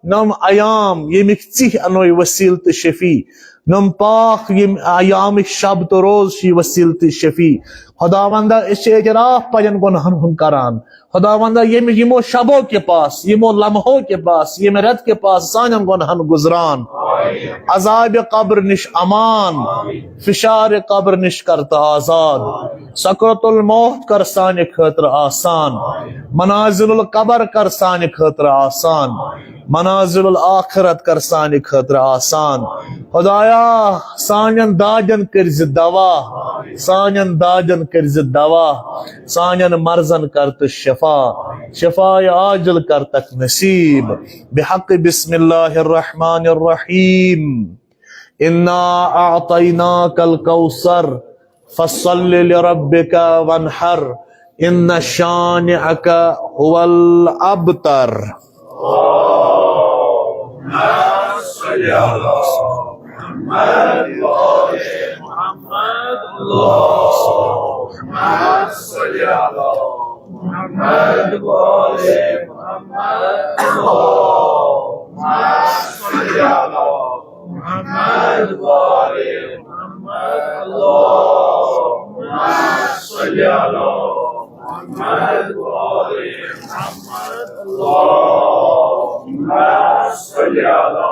نم ایام، ییٚمِکۍ ژِہۍ انوے وسیل تہٕ شفیع، نم پاک، ییٚمہِ ایامٕکۍ شب تہٕ روز چھِ وسیل تہٕ شفیع۔ خداوندا، أسۍ چھِ اعتراف پننٮ۪ن گۄنہن ہُنٛد کران۔ خداوندا، ییٚمہِ، یِمو شبو کے پاس، یِمو لمحو کے پاس، ییٚمہِ رٮ۪تہٕ کے پاس سانٮ۪ن گۄنہن گُزران۔ عذاب قبر نِش امان، فشار قبر نِش کر تہٕ آزاد۔ سکرت الموت کر سانہِ خٲطرٕ آسان۔ منازل القبر کر سانہِ خٲطرٕ آسان۔ منازل الآخرت کر سانہِ خٲطرٕ آسان۔ خدایا، سانٮ۪ن دادٮ۪ن کٔرۍ زِ دوا، سانٮ۪ن دادٮ۪ن کٔرۍ زِ دوا، سانٮ۪ن مرضن کر تہٕ شفا، شفاء عاجل کر تک نصیب۔ بحق بسم اللہ الرحمن الرحیم۔ انا اعطیناک الکوثر، فصل لربک وانحر، ان شانئک هو الابتر۔ محمد وآل محمد۔ اللهم صل على محمد وآل محمد۔ اللهم صل على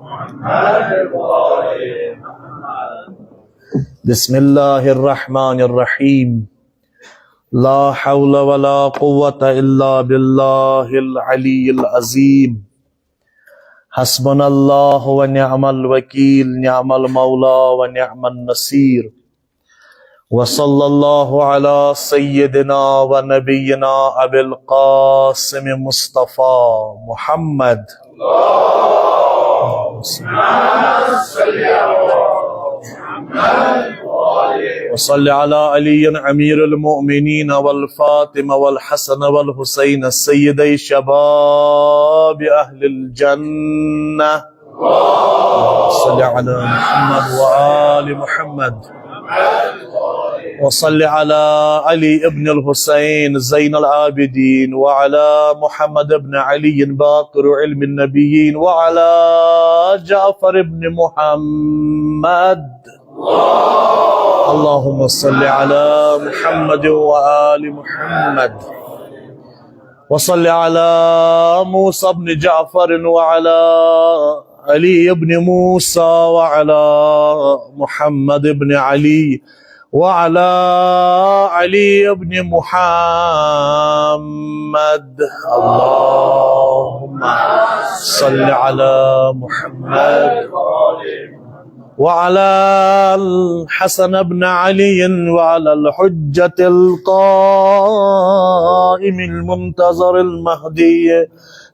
محمد وآل محمد۔ بسم الله الرحمن الرحيم۔ لا حول ولا قوة إلا بالله العلي العظيم۔ حسبنا الله ونعم الوكيل، نعم المولى ونعم النصير۔ وصلى الله على سيدنا ونبينا أبي القاسم مصطفى محمد۔ وصل على علي أمير المؤمنين والفاطمة والحسن والحسين سيدي شباب أهل الجنة۔ صل على محمد وآل محمد۔ وصل على علي ابن الحسين زين العابدين، وعلى محمد ابن علي باقر علم النبيين، وعلى جعفر ابن محمد۔ اللهم صل على محمد وآل محمد۔ وصل على موسى بن جعفر وعلى علي بن موسى وعلى محمد بن علي وعلى علي بن محمد۔ اللهم صل على محمد وعلى الحسن بن علي وعلى الحجة القائم المنتظر المهدي،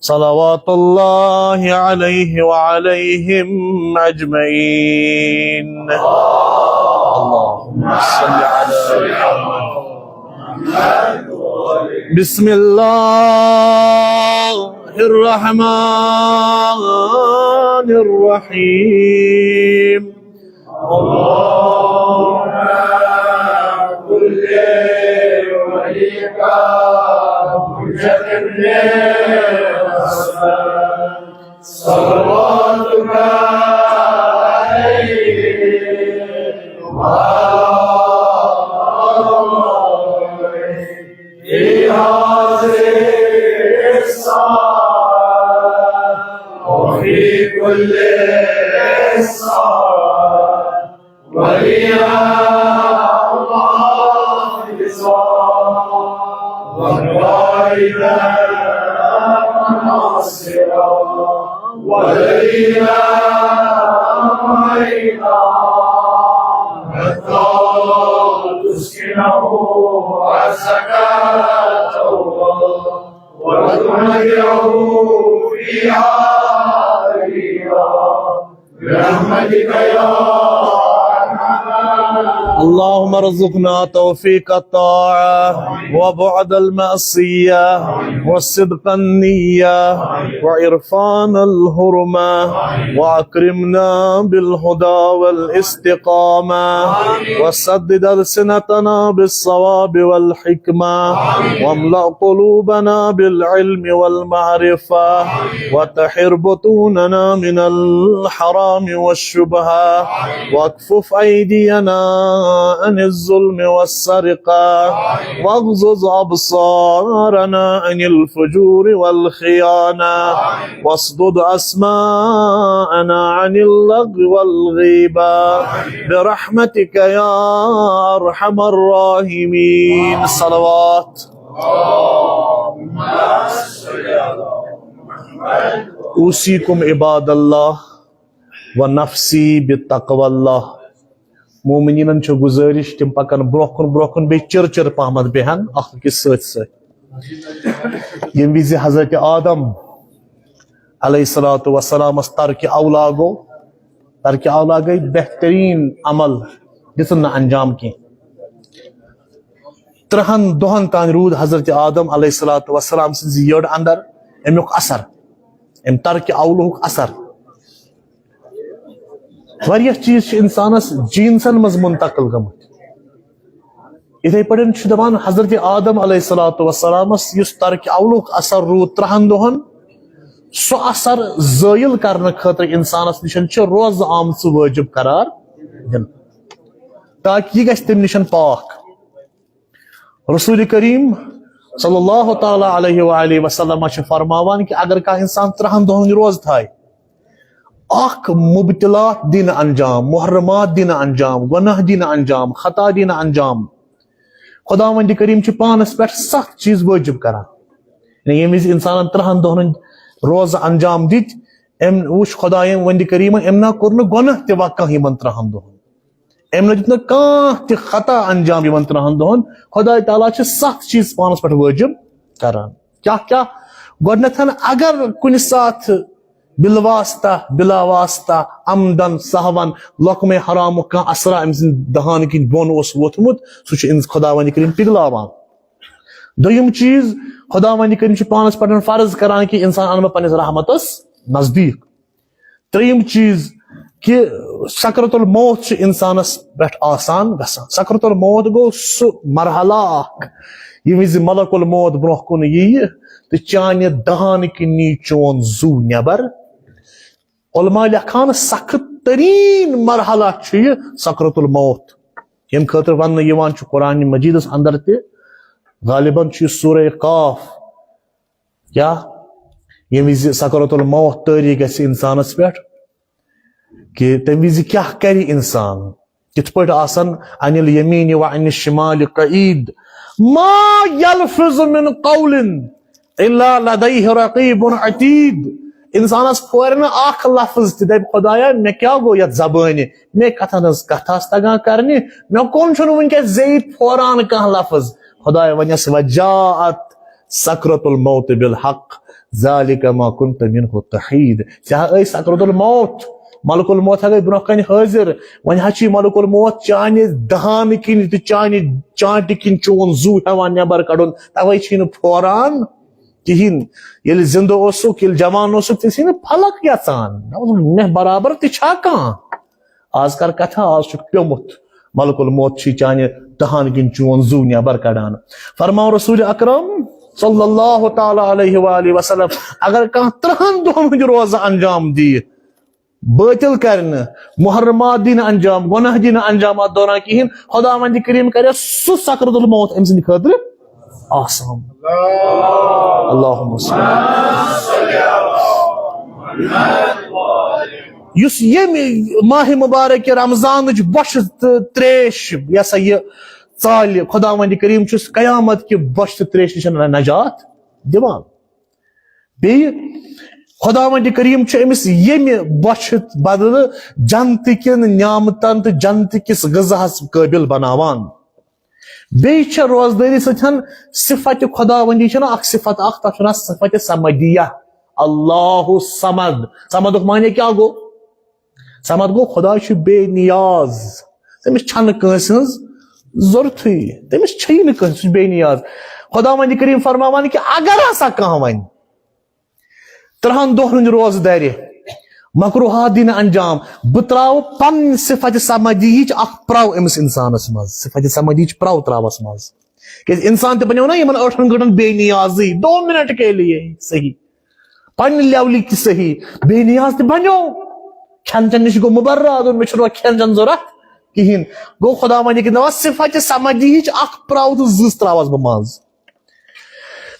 صلوات الله عليه وعليهم أجمعين۔ اللهم صل على محمد۔ بسم الله الرحمن الرحيم۔ اللهم كن لوليك حجة بن الحسن، صلواتك عليه وعلى آله في هذه الساعة وفي كل ساعة، وليا الله بصار، وقائدا وناصرا، ودليلا معينا، حتى تسكنه أرضك طوعا وتمتعه فيها مريضا، برحمتك يا أرحم الراحمين. اللهم ارزقنا توفيق الطاعة وبعد المعصية وصدق النية وعرفان الحرمة، وأكرمنا بالهدى والاستقامة، وسدد ألسنتنا بالصواب والحكمة، واملأ قلوبنا بالعلم والمعرفة، وطهر بطوننا من الحرام والشبهة، واكفف أيدينا عن الظلم والسرقة، واغضض أبصارنا عن الفجور والخيانة، واسدد أسماعنا عن اللغو والغيبة، برحمتك يا أرحم الراحمين. صلوات. أوصيكم عباد الله ونفسی بتقوی اللہ۔ مومنینن چھِ گزٲرِش، تِم پکن برونٛہہ کُن، برونٛہہ کُن، بیٚیہِ چِر چِر پہمتھ بیہن اکھ أکِس سۭتۍ سۭتۍ۔ ییٚمہِ وِزِ حضرت آدم علیہ الصلوۃ والسلامس ترکِ اولا گوٚو، ترکِ اولا گٔے بہترین عمل، دِژٕن نہٕ انجام کینٛہہ۔ ترٛہن دۄہن تام روٗد حضرت آدم علیہ الصلوۃ والسلام سٕنٛزِ یٔڈ اندر امیُک اثر، امہِ ترکِ اولہُک اثر۔ واریاہ چیٖز چھِ انسانس جینسن منٛز منتقل گٔمٕتۍ۔ یِتھے پٲٹھۍ چھُ دپان حضرت آدم علیہ الصلوۃ والسلامس یُس ترکِ اولہُک اثر روٗد ترٛہن دۄہن، سُہ اثر زٲیِل کرنہٕ خٲطرٕ انسانس نِش چھِ روزٕ آمژٕ وٲجب قرار دِنہٕ، تاکہِ یہِ گژھِ تمہِ نِش پاک۔ رسول کریم صلی اللہ تعالیٰ علیہ وآلہ وسلم چھِ فرماوان کہِ اگر کانٛہہ انسان ترٛہن دۄہن ہُنٛد روزٕ تھایہِ، اکھ مبتلات دِنہٕ انجام، محرمات دِنہٕ انجام، گۄناہ دِنہٕ انجام، خطا دِنہٕ انجام، خداوند کریم چھُ پانس پٮ۪ٹھ ستھ چیٖز وٲجب کران۔ یعنی ییٚمہِ وِزِ انسانن ترٛہن دۄہن ہٕنٛدۍ روزٕ انجام دِتۍ، أمۍ وُچھ خداوند کریمن، أمۍ نہ کوٚر نہٕ گۄناہ تہِ وۄنۍ کانٛہہ یِمن ترٛہن دۄہن۔ أمۍ نہ دیُت نہٕ کانٛہہ تہِ خطا انجام یِمن ترٛہن دۄہن۔ خداے تعالیٰ چھِ ستھ چیٖز پانس پٮ۪ٹھ وٲجب کران۔ کیٛاہ کیٛاہ؟ گۄڈٕنیتھ، اگر کُنہِ ساتہٕ بالواسطہ، بلا واسطہ، عمدن، سہون، لقمے حرامُک کانٛہہ اثرا أمۍ سٕنٛدِ دہانہٕ کِنۍ بۄن اوس ووتھمُت، سُہ چھُ أمِس خداوند کریم پِگلاوان۔ دوٚیِم چیٖز، خداوند کریم چھُ پانس پٮ۪ٹھ فرض کران کہِ انسان انہٕ بہٕ پننِس رحمتس نزدیٖک۔ ترٛیٚیِم چیٖز کہِ سکرت الموت چھُ انسانس پٮ۪ٹھ آسان گژھان۔ سکرت الموت گوٚو سُہ مرحلہ اکھ، ییٚمہِ وِزِ ملک الموت برونٛہہ کُن یِیہِ تہٕ چانہِ دہانہٕ کِنۍ نی چون زُو نٮ۪بر۔ علماء لیکھان سخت تریٖن مرحلہ چھُ یہِ سکرت الموت، ییٚمہِ خٲطرٕ وننہٕ یِوان چھُ قرآن مجیدس اندر تہِ، غالباً چھُ یہِ سورہ قاف، کیٛاہ؟ ییٚمہِ وِزِ سکرت الموت طٲری گژھِ انسانس پٮ۪ٹھ، کہِ تمہِ وِزِ کیٛاہ کرِ انسان، کِتھ پٲٹھۍ آسن عن الیمین و عن الشمال قعید، ما یلفظ من قول الا لدیہ رقیب عتید۔ انسانس پھورِ نہٕ اکھ لفظ تہِ، دپہِ خدایا مےٚ کیٛاہ گوٚو یتھ زبٲنہِ، مےٚ کتھن ہٕنٛز کتھ آسہٕ تگان کرنہِ، مےٚ کُن چھُنہٕ وُنکیٚس زیٚیہِ پھوران کانٛہہ لفظ۔ خداے ونٮ۪س وجاءت سکرت الموت بالحق ذالک ما کنت منہ تحید۔ ژےٚ ہا ٲے سکرت الموت، ملک الموت ہا گٔے برونٛہہ کنہِ حٲضِر۔ وۄنۍ حظ چھُ یہِ ملک الموت چانہِ دہانہٕ کِنۍ تہٕ چانہِ چانٹہِ کِنۍ چون زُو ہٮ۪وان نٮ۪بر کڑُن، توے چھُے نہٕ پھوران کِہیٖنۍ۔ ییٚلہِ زِندٕ اوسُکھ، ییٚلہِ جوان اوسُکھ، ژےٚ ٲسی نہٕ فلک یژان۔ مےٚ ووٚن، مےٚ برابر تہِ چھا کانٛہہ؟ آز کر کتھا، آز چھُکھ پیومُت، ملک الموت چھُے چانہِ دہانہٕ کِنۍ چون زُو نٮ۪بر کڑان۔ فرماو رسول اکرم صلی اللہ تعالیٰ علیہ وآلہ وسلم، اگر کانٛہہ ترٛہن دۄہن ہُنٛد روزٕ انجام دِیہِ، بٲطل کرِ نہٕ، محرمات دِیہِ نہٕ انجام، گۄناہ دِیہِ نہٕ انجام اتھ دوران کِہیٖنۍ، خداوند کریم کرِ سُہ سکرت الموت أمۍ سٕنٛدِ خٲطرٕ آسان۔ اللہم صل۔ یُس ییٚمہِ ماہِ مبارک رمضانٕچ بۄچھِ تہٕ تریش، یہِ ہسا یہِ ژالہِ، خداوند کریم چھُس قیامت کہِ بۄچھِ تہٕ تریش نِش نجات دِوان۔ بیٚیہِ خداوند کریم چھُ أمِس ییٚمہِ بۄچھِ بدلہٕ جنتہٕ کٮ۪ن نعمتن تہٕ جنتہٕ کِس غذاہس قٲبل بناوان۔ بیٚیہِ چھےٚ روزدٲری سۭتۍ صفت خداوندی، چھےٚ نہ اکھ صفت اکھ، تتھ چھُ ناو صفت صمدیہ۔ اللہ صمد۔ صمدُک معنی کیٛاہ گوٚو؟ صمد گوٚو خدا چھُ بے نیاز، تٔمِس چھنہٕ کٲنٛسہِ ہٕنٛز ضروٗرتھٕے، تٔمِس چھیی نہٕ کٲنٛسہِ، سُہ چھُ بے نیاز۔ خداوند کریم فرماوان کہِ اگر ہسا کانٛہہ وَنہِ ترٛہن دۄہن ہُنٛد روزٕ دَرِ، مکروہات دِنہٕ انجام، بہٕ ترٛاوٕ پنٕنۍ صفت صمدیہٕچ اکھ پرٛو أمِس انسانس منٛز، صفت صمدیہٕچ پرٛو ترٛاوس منٛز۔ کیازِ انسان تہِ بنیو نا یِمن ٲٹھن گٲنٛٹن بے نیازٕے، دو منٹ کے لیے صحیح، پننہِ لیولہِ تہِ صحیح، بے نیاز تہِ بنیو۔ کھٮ۪ن چٮ۪ن نِش گوٚو مُبرر، دوٚپ، مےٚ چھُنہٕ وۄنۍ کھٮ۪ن چٮ۪ن ضوٚرتھ کِہیٖنۍ۔ گوٚو خداوندِ کہِ دپان صفت صمدیہٕچ اکھ پرٛو تہٕ زٕژ ترٛاوس بہٕ منٛز۔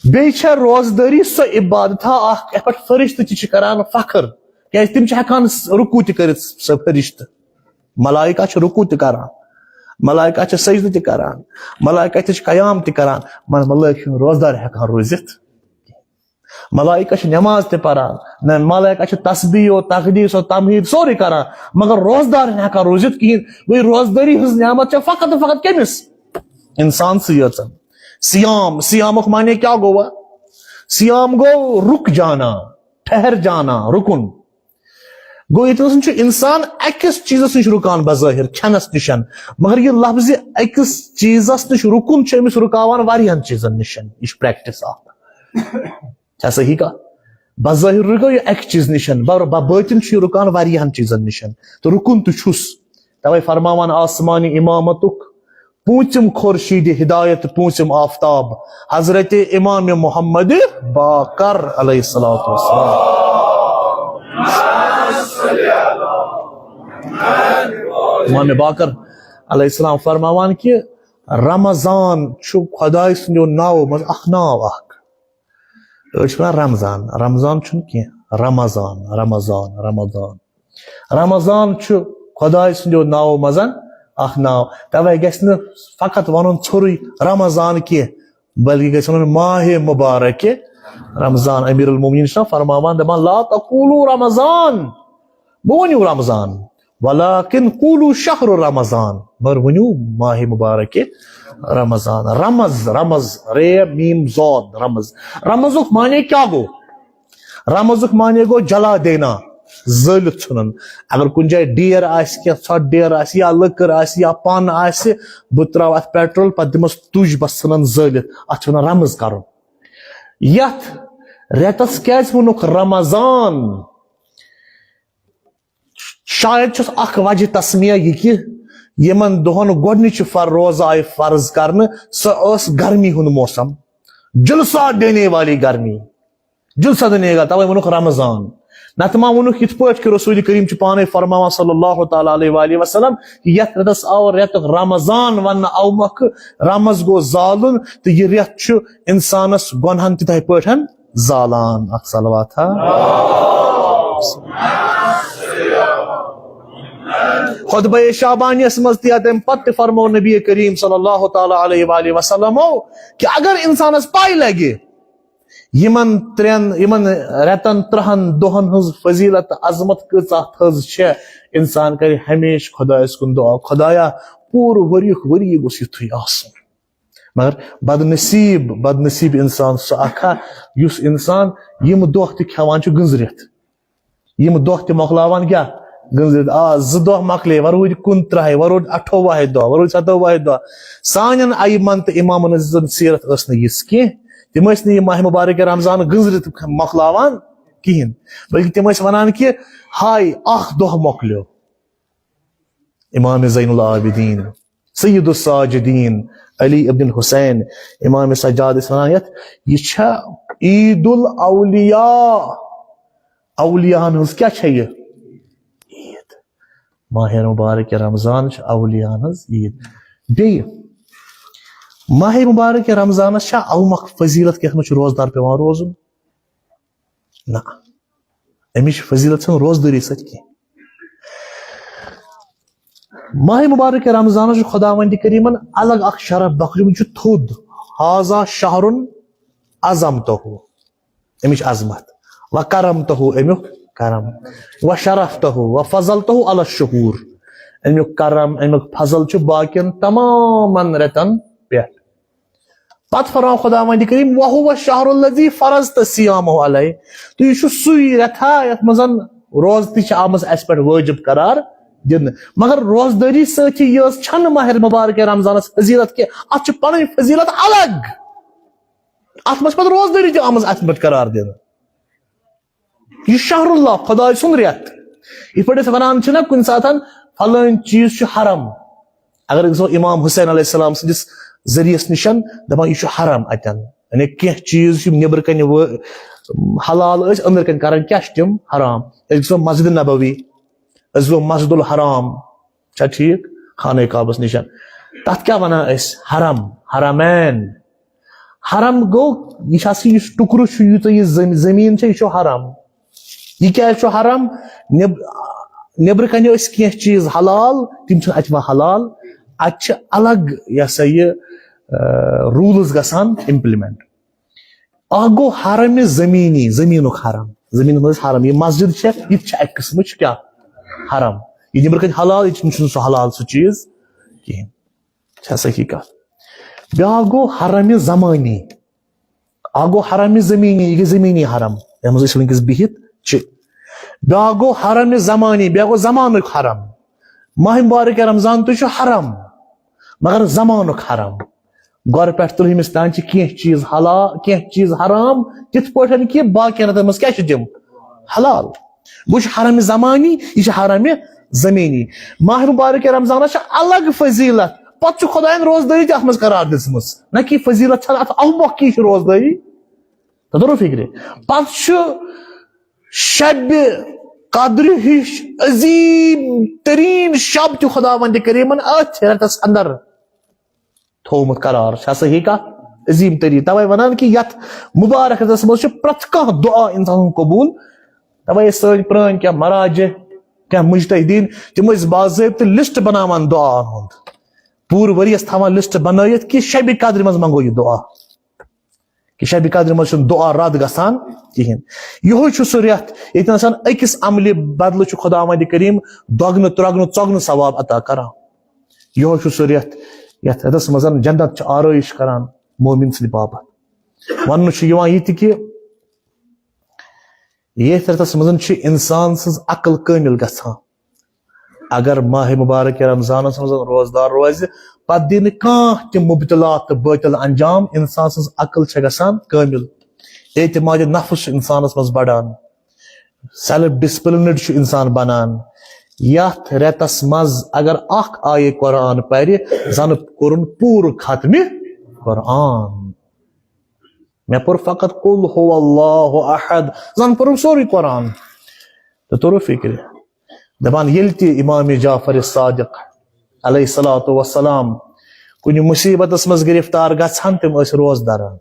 بیٚیہِ چھےٚ روزدٲری سۄ عبادتھا اکھ، یتھ پٮ۪ٹھ فرشتہٕ تہِ چھِ کران فخر، کیازِ تِم چھِ ہٮ۪کان رکوع تہِ کٔرِتھ، سۄ فرشتہٕ۔ ملائکہ چھِ رکوع تہِ کران، ملائکہ چھِ سجدٕ تہِ کران، ملائکہ تہِ چھِ قیام تہِ کران، مگر ملائکہ چھِنہٕ روزدار ہٮ۪کان روٗزِتھ۔ ملائکہ چھِ نماز تہِ پران، نہ، ملائکہ چھِ تسبیح و تقدیس و تمہید سورُے کران، مگر روزدار چھِنہٕ ہٮ۪کان روٗزِتھ کِہیٖنۍ۔ گوٚو، یہِ روزدٲری ہٕنٛز نعمت چھےٚ فقط تہٕ فقط کٔمِس؟ اِنسانسٕے یٲژَن۔ صیام، صیامُک معنی کیٛاہ گوٚو وۄنۍ؟ صیام گوٚو رُک جانا، ٹھہر جانا، رُکُن۔ گوٚو، ییٚتہِ نَس چھُ اِنسان أکِس چیٖزَس نِش رُکان بظٲہِر، کھٮ۪نَس نِش، مگر یہِ لفظِ أکِس چیٖزَس نِش رُکُن چھُ أمِس رُکاوان واریاہَن چیٖزَن نِش۔ یہِ چھِ practice اَکھ۔ چھا صحیح کَتھ؟ بظٲہِر رُکو یہِ اَکہِ چیٖزٕ نِش، بہ-، بہ-، بٲطِن چھُ یہِ رُکان واریاہَن چیٖزَن نِش۔ تہٕ رُکُن تہِ چھُس۔ تَوَے فرماوان آسمانی اِمامَتُک پوٗنٛژِم خورشیٖدِ ہدایت، پوٗنٛژِم آفتاب، حضرت امام محمد باقر علیہ الصلوۃ والسلام۔ امام باقر علیہ السلام فرماوان کہِ رمضان چھُ خۄداے سٕنٛدیو ناوو منٛز اکھ ناو اکھ۔ أڑۍ چھِ وَنان رمضان، رمضان چھُنہٕ کینٛہہ، رمضان، رمضان، رمضان۔ رمضان چھُ خۄداے سٕنٛدیو ناوو منٛز اکھ ناو۔ توے گژھِ نہٕ فقط وَنُن ژھوٚرُے رمضان کینٛہہ، بلکہِ گژھِ وَنُن ماہِ مُبارکہِ رمضان۔ امیر المومنین چھُ فرماوان، دَپان، "لا تقولوا رمضان"، مہٕ ؤنِو رمضان، "ولکن قولوا شہر رمضان"، مگر ؤنِو ماہِ مُبارکہِ رمضان۔ رمض، رمض، رے میم ضاد، رمض۔ رمضُک معنی کیٛاہ گوٚو؟ رمضُک معنی گوٚو جلا دینا، زٲلِتھ ژھٕنُن۔ اگر کُنہِ جایہِ ڈیر آسہِ، کینٛہہ ژھۄٹھ ڈیر آسہِ، یا لٔکٕر آسہِ، یا پن آسہِ، بہٕ ترٛاوٕ اتھ پیٹرول، پتہٕ دِمس تُج، بس ژھٕنن زٲلِتھ۔ اتھ چھِ ونان رمض کرُن۔ یتھ رٮ۪تس کیازِ ووٚنُکھ رمضان؟ شاید چھُس اکھ وجہ تسمیہ یہِ کہِ یِمن دۄہن گۄڈنِچہِ فر-، روزٕ آیہِ فرض کرنہٕ، سۄ ٲس گرمی ہُنٛد موسم، جلسہ دینے والی گرمی۔ جلسہ دینے گا، توے ووٚنُکھ رمضان۔ نتہٕ ما ووٚنُکھ یِتھ پٲٹھۍ کہِ رسول کریم چھُ پانے فرماوان صلی اللہ تعالیٰ علیہ وآلہ وسلم کہِ یتھ رٮ۪تس آو رٮ۪تُک رمضان وننہٕ، او مۄکھٕ رمض گوٚو زالُن، تہٕ یہِ رٮ۪تھ چھُ انسانس گۄنہن تِتھے پٲٹھۍ زالان۔ اکھ صلوات ہا۔ خطبہ شعبانیس منٛز تہِ یا تمہِ پتہٕ تہِ فرموو نبی کریم صلی اللہ تعالیٰ علیہ وآلہ وسلمو کہِ اگر انسانس پاے لگہِ یِمن ترٛٮ۪ن، یِمن رٮ۪تن ترٛہن دۄہن ہٕنٛز فضیلت تہٕ عظمت کۭژاہ تھٔز چھےٚ، انسان کرِ ہمیشہِ خۄدایس کُن دعا، "خۄدایا، پوٗرٕ ؤریُک ؤری گوٚژھ یِتھُے آسُن۔" مگر بدنصیب، بدنصیب انسان سُہ اکھ ہا، یُس انسان یِم دۄہ تہِ کھٮ۪وان چھُ گٔنزرِتھ۔ یِم دۄہ تہِ مۄکلاوان کیٛاہ؟ گٔنزرِتھ۔ آ، زٕ دۄہ مۄکلے، وۄنۍ روٗدۍ کُنترٕہے، وۄنۍ روٗدۍ اَٹھووُہے دۄہ، وۄنۍ روٗدۍ ستووُہے دۄہ۔ سانٮ۪ن ائمن تہٕ امامن ہٕنٛز سیرت ٲس نہٕ یِژھ کینٛہہ۔ تِم ٲسۍ نہٕ یہِ ماہِ مُبارک رمضان گٔنزرِتھ مۄکلاوان کِہیٖنۍ، بلکہِ تِم ٲسۍ وَنان کہِ ہاے، اکھ دۄہ مۄکلیو۔ امام زین العابدین، سید الساجدین، علی ابن الحسین، امام سجاد ٲسۍ وَنان یَتھ، یہِ چھےٚ عید الاولیاء۔ اولیاہن ہٕنٛز کیٛاہ چھےٚ یہِ؟ عید۔ ماہِ مُبارک رمضان چھِ اولیاہن ہٕنٛز عید۔ بیٚیہِ ماہِ مُبارک رمضانس چھا اومکھ فضیلت کہِ اَتھ منٛز چھُ روزدار پٮ۪وان روزُن؟ نہ، اَمِچ فضیلت چھَنہٕ روزدٲری سۭتۍ کینٛہہ۔ ماہِ مُبارک رمضانس چھُ خۄداوندِ کریٖمن الگ اکھ شرف بخشمُت، چھُ تھوٚد، "ھذا شہر عظمتہ"، اَمِچ عظمت، "و کرمتہ"، اَمیُک کرم، "و شرفتہ و فضلتہ علی الشہور"، اَمیُک کرم، اَمیُک فضل چھُ باقین تمامن رٮ۪تن پٮ۪ٹھ۔ پتہٕ فرماو خداوند کریم، "وَهُوَ الشَّهْرُ الَّذِي فَرَضْتُ صِيَامَهُ عَلَيَّ"، تہٕ یہِ چھُ سُے رٮ۪تھا یتھ منٛز روزٕ تہِ چھِ آمٕژ اسہِ پٮ۪ٹھ وٲجب قرار دِنہٕ۔ مگر روزدٲری سۭتۍ یٲژ چھنہٕ ماہ مبارک رمضانس فضیلت کینٛہہ، اتھ چھِ پنٕنۍ فضیلت الگ۔ اتھ منٛز چھِ پتہٕ روزدٲری تہِ آمٕژ اسہِ پٮ۪ٹھ قرار دِنہٕ۔ یہِ شہر اللہ، خداے سُنٛد رٮ۪تھ۔ یِتھ پٲٹھۍ أسۍ وَنان چھِنہ کُنہِ ساتَن، فلٲنۍ چیٖز چھُ حرام۔ اگر أسۍ گژھو امام حسین علیہ السلام سٕنٛدِس ذٔریعس نِشن، دَپان، یہِ چھُ حرام اَتٮ۪ن۔ یعنی کینٛہہ چیٖز یِم نیٚبرٕ کَنہِ وٲ-، حلال ٲسۍ، أنٛدرٕ کَنہِ کَران کیٛاہ چھِ تِم؟ حرام۔ أسۍ گژھو مسجد نبوی، أسۍ گژھو مسجد الحرام۔ چھا ٹھیٖک؟ خانہ کعبس نِشن۔ تَتھ کیٛاہ وَنان أسۍ؟ حرم، حرمین۔ حرم گوٚو، یہِ چھُ آسان، یُس ٹُکرٕ چھُ، یوٗتاہ یہِ زٔم-، زٔمیٖن چھےٚ، یہِ چھُ حرم۔ یہِ کیٛازِ چھُ حرم؟ نیٚب-، نیٚبرٕ کَنہِ ٲسۍ کینٛہہ چیٖز حلال، تِم چھِنہٕ اَتہِ وۄنۍ حلال۔ اَتہِ چھِ الگ، یہِ ہسا یہِ، آ، rules گژھان implement۔ اکھ گوٚو حرم زمینی، زمینُک حرم، زمینس منٛز حرم، یہِ مسجد چھےٚ، یہِ تہِ چھِ اکہِ قٕسمٕچ کیٛاہ؟ حرم۔ یہِ نیٚبرٕ کنہِ حلال، یہِ چھُنہٕ سُہ حلال سُہ چیٖز کِہیٖنۍ۔ چھا صحیح کتھ؟ بیٛاکھ گوٚو حرم زمانی، اکھ گوٚو حرم زمینی، یہِ گٔے زمینی حرم، یتھ منٛز أسۍ وٕنکیٚس بِہِتھ چھِ۔ بیٛاکھ گوٚو حرم زمانی، بیٛاکھ گوٚو زمانُک حرم۔ ماہ مبارک رمضان تہِ چھُ حرم، مگر زمانُک حرم۔ گۄڈٕ پٮ۪ٹھ ترٛہمِس تام چھِ کینٛہہ چیٖز حلال، کینٛہہ چیٖز حرام، تِتھ پٲٹھۍ کہِ باقین رٮ۪تن منٛز کیٛاہ چھِ تِم؟ حلال۔ گوٚو، چھُ حرم زمانی، یہِ چھُ حرم زمینی۔ ماہ مبارک رمضانس چھِ الگ فضیلت، پتہٕ چھُ خداین روزدٲری تہِ اتھ منٛز قرار دِژمٕژ، نہ کہِ فضیلت چھنہٕ اتھ اَمہِ مۄکھٕ کہِ یہِ چھُ روزدٲری۔ تَتھ تَرو فِکرِ؟ پتہٕ چھُ شبِ قدرِ ہِش عظیٖم تریٖن شب تہِ خداوند کریٖمن أتھۍ رٮ۪تس اندر تھوومُت قرار۔ چھا صحیح کتھ؟ عظیٖم تریٖن۔ توے ونان کہِ یتھ مبارک رٮ۪تس منٛز چھُ پرٛٮ۪تھ کانٛہہ دُعا انسان سُنٛد قبول۔ توے ٲسۍ سٲنۍ پرٛٲنۍ کینٛہہ مراجع، کینٛہہ مجتہدین، تِم ٲسۍ باضٲبطہٕ لسٹ بناوان دُعاہن ہُنٛد۔ پوٗرٕ ؤریس تھاوان لسٹ بنٲیِتھ کہِ شبِ قدرِ منٛز منگو یہِ دُعا۔ کہِ شبِ قدرِ منٛز چھُنہٕ دُعا رد گژھان کِہینۍ۔ یِہوٚے چھُ سُہ رٮ۪تھ، ییٚتہِ نَسَن أکِس عملہِ بدلہٕ چھُ خداوند کریٖم دۄگنہٕ، ترٛۄگنہٕ، ژۄگنہٕ ثواب عطا کران۔ یِہوٚے چھُ سُہ رٮ۪تھ، یَتھ رٮ۪تَس منٛز جنت چھِ آرٲیِش کران مومِن سٕنٛدِ باپتھ۔ وَننہٕ چھُ یِوان یہِ تہِ کہِ یَتھ رٮ۪تَس منٛز چھِ اِنسان سٕنٛز عقل کٲمِل گژھان۔ اگر ماہِ مبارک رمضانس منٛز روزدار روزِ، پتہٕ دِنہٕ کانٛہہ تہِ مُبتلا تہٕ بٲطِل انجام، انسان سٕنٛز عقل چھےٚ گژھان کٲمِل، اعتماد نفس چھُ انسانس منٛز بڑان، سیلف ڈسپلنڈ چھُ انسان بنان۔ یتھ رٮ۪تس منٛز اگر اکھ آیے قرآن پرِ، زن کوٚرُن پوٗرٕ ختمِ قرآن۔ مےٚ پوٚر فقط قل هو اللہ احد، زن پوٚرُم سورُے قرآن۔ تہٕ توٚرُو فکرِ؟ دپان ییٚلہِ تہِ امام جعفر صادق علیہ الصلوۃ والسلام کُنہِ مصیبتس منٛز گرفتار گژھان، تِم ٲسۍ روزٕ دران۔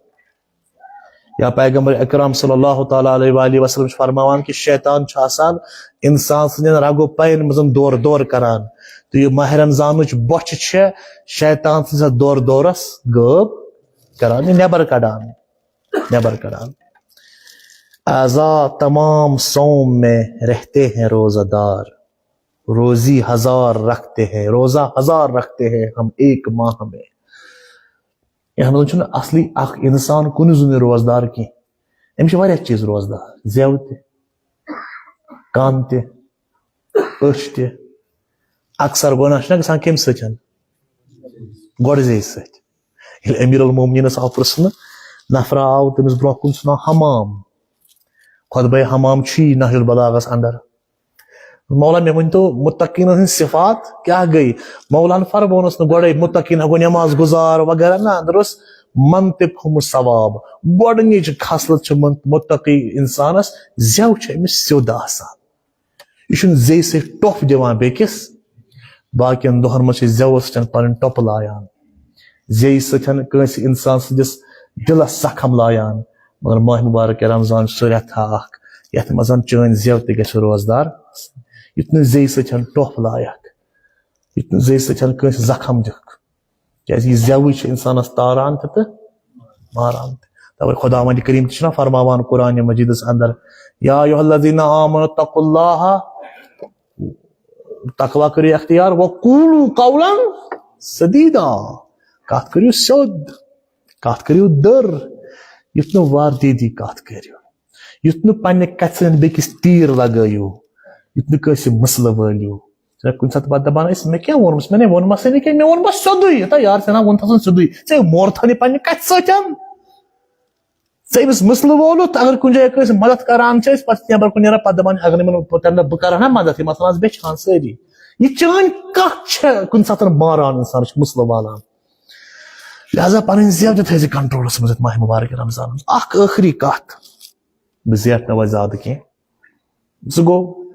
یا پیغمبر اکرم صلی اللہ تعالیٰ علیہ وآلہ وسلم چھُ فرماوان کہِ شیطان چھُ آسان انسان سٕنٛدٮ۪ن رگو پین منٛز دورٕ دورٕ کران، تہٕ یہِ ماہ رمضانٕچ بۄچھِ چھےٚ شیطان سٕنٛز دورٕ دورس غٲب کران، یہِ نٮ۪بر کڑان۔ نٮ۪بر کڑان۔ اعضا تمام صوم میں رہتے ہیں روزہ دار، روزی ہزار رکھتے ہیں، روزہ ہزار رکھتے ہیں ہم ایک ماہ میں۔ یتھ منٛز چھُنہٕ اصلی اکھ انسان کُنہِ زُنہِ روزدار کینٛہہ، أمِس چھِ واریاہ چیٖز روزدار، زٮ۪و تہِ، کن تہِ، أچھ تہِ۔ اکثر گۄناہ چھُنہ گژھان کمہِ سۭتۍ؟ گۄڈٕ زیٚیہِ سۭتۍ۔ ییٚلہِ امیر المومنینس آو پرژھنہٕ، نفرا آو تٔمِس برونٛہہ کُن، سُہ ناو حمام۔ خطبہ حمام چھُ یی نہج البلاغس اندر۔ مولا، مےٚ ؤنۍ تو متقین ہٕنٛز صفات کیٛاہ گٔے؟ مولاہن فرمونس نہٕ گۄڈے متقین ہا گوٚو نماز گزار وغیرہ، نہ، اندر اوس منطق ہُم ثواب۔ گۄڈٕنِچ خصلت چھِ من-، متقی انسانس، زٮ۪و چھِ أمِس سیوٚد آسان۔ یہِ چھُنہٕ زیٚیہِ سۭتۍ ٹۄپھ دِوان بیٚکِس۔ باقین دۄہن منٛز چھِ زٮ۪وَس سۭتۍ پنٕنۍ ٹۄپہٕ لایان، زیٚیہِ سۭتۍ کٲنٛسہِ انسان سٕنٛدِس دِلس زخم لایان۔ مگر ماہ مبارک رمضان چھُ سُہ رٮ۪تھا اکھ، یتھ منٛز چٲنۍ زٮ۪و تہِ گژھِ روزدار آسٕنۍ، یُتھ نہٕ زیٚیہِ سۭتۍ ٹۄپھ لایکھ، یُتھ نہٕ زیٚیہِ سۭتۍ کٲنٛسہِ زخم دِکھ۔ کیازِ یہِ زٮ۪وٕے چھِ انسانس تاران تہِ تہٕ ماران تہِ۔ توے خداوند کریم تہِ چھُنہ فرماوان قرآن مجیدس اندر، یا ایھا الذین آمنوا اتقوا اللہ، تقوی کٔرِو اختیار، وقولوا قولا سدیدا، کتھ کٔرِو سیوٚد، کتھ کٔرِو دٔر، یُتھ نہٕ واردیدی کتھ کٔرِو، یُتھ نہٕ پننہِ کتھِ سۭتۍ بیٚکِس تیٖر لگٲیِو، یُتھ نہٕ کٲنٛسہِ مسلہٕ وٲلِو۔ ژےٚ کُنہِ ساتہٕ پتہٕ دپان ٲسۍ، "مےٚ کیٛاہ ووٚنمُت؟ مےٚ نے ووٚنمَس نہٕ کینٛہہ، مےٚ ووٚن بس سیوٚدُے۔" ہتا یار، ژےٚ نا ووٚنتھَس وۄنۍ سیوٚدُے، ژےٚ مورتھا نہٕ پننہِ کَتھِ سۭتۍ۔ ژےٚ أمِس مسلہٕ وولُتھ، اگر کُنہِ جایہِ کٲنٛسہِ مدد کران چھِ أسۍ، پتہٕ چھِ نٮ۪بر کُن نیران، پتہٕ دپان، "اگر نہٕ مےٚ تَمہِ دۄہ بہٕ کرٕ ہا نا مدد، یِم آسان آز بیٚچھان سٲری۔" یہِ چٲنۍ کَتھ چھےٚ کُنہِ ساتہٕ ماران اِنسانَس، چھِ مسلہٕ والان۔ لہذا پنٕنۍ زیو تہِ تھٲیزِ کنٹرولس منٛز یتھ ماہ مبارک رمضانس۔ اکھ ٲخری کتھ، بہٕ زیٹھ نہٕ وۄنۍ زیادٕ کینٛہہ۔ سُہ گوٚو،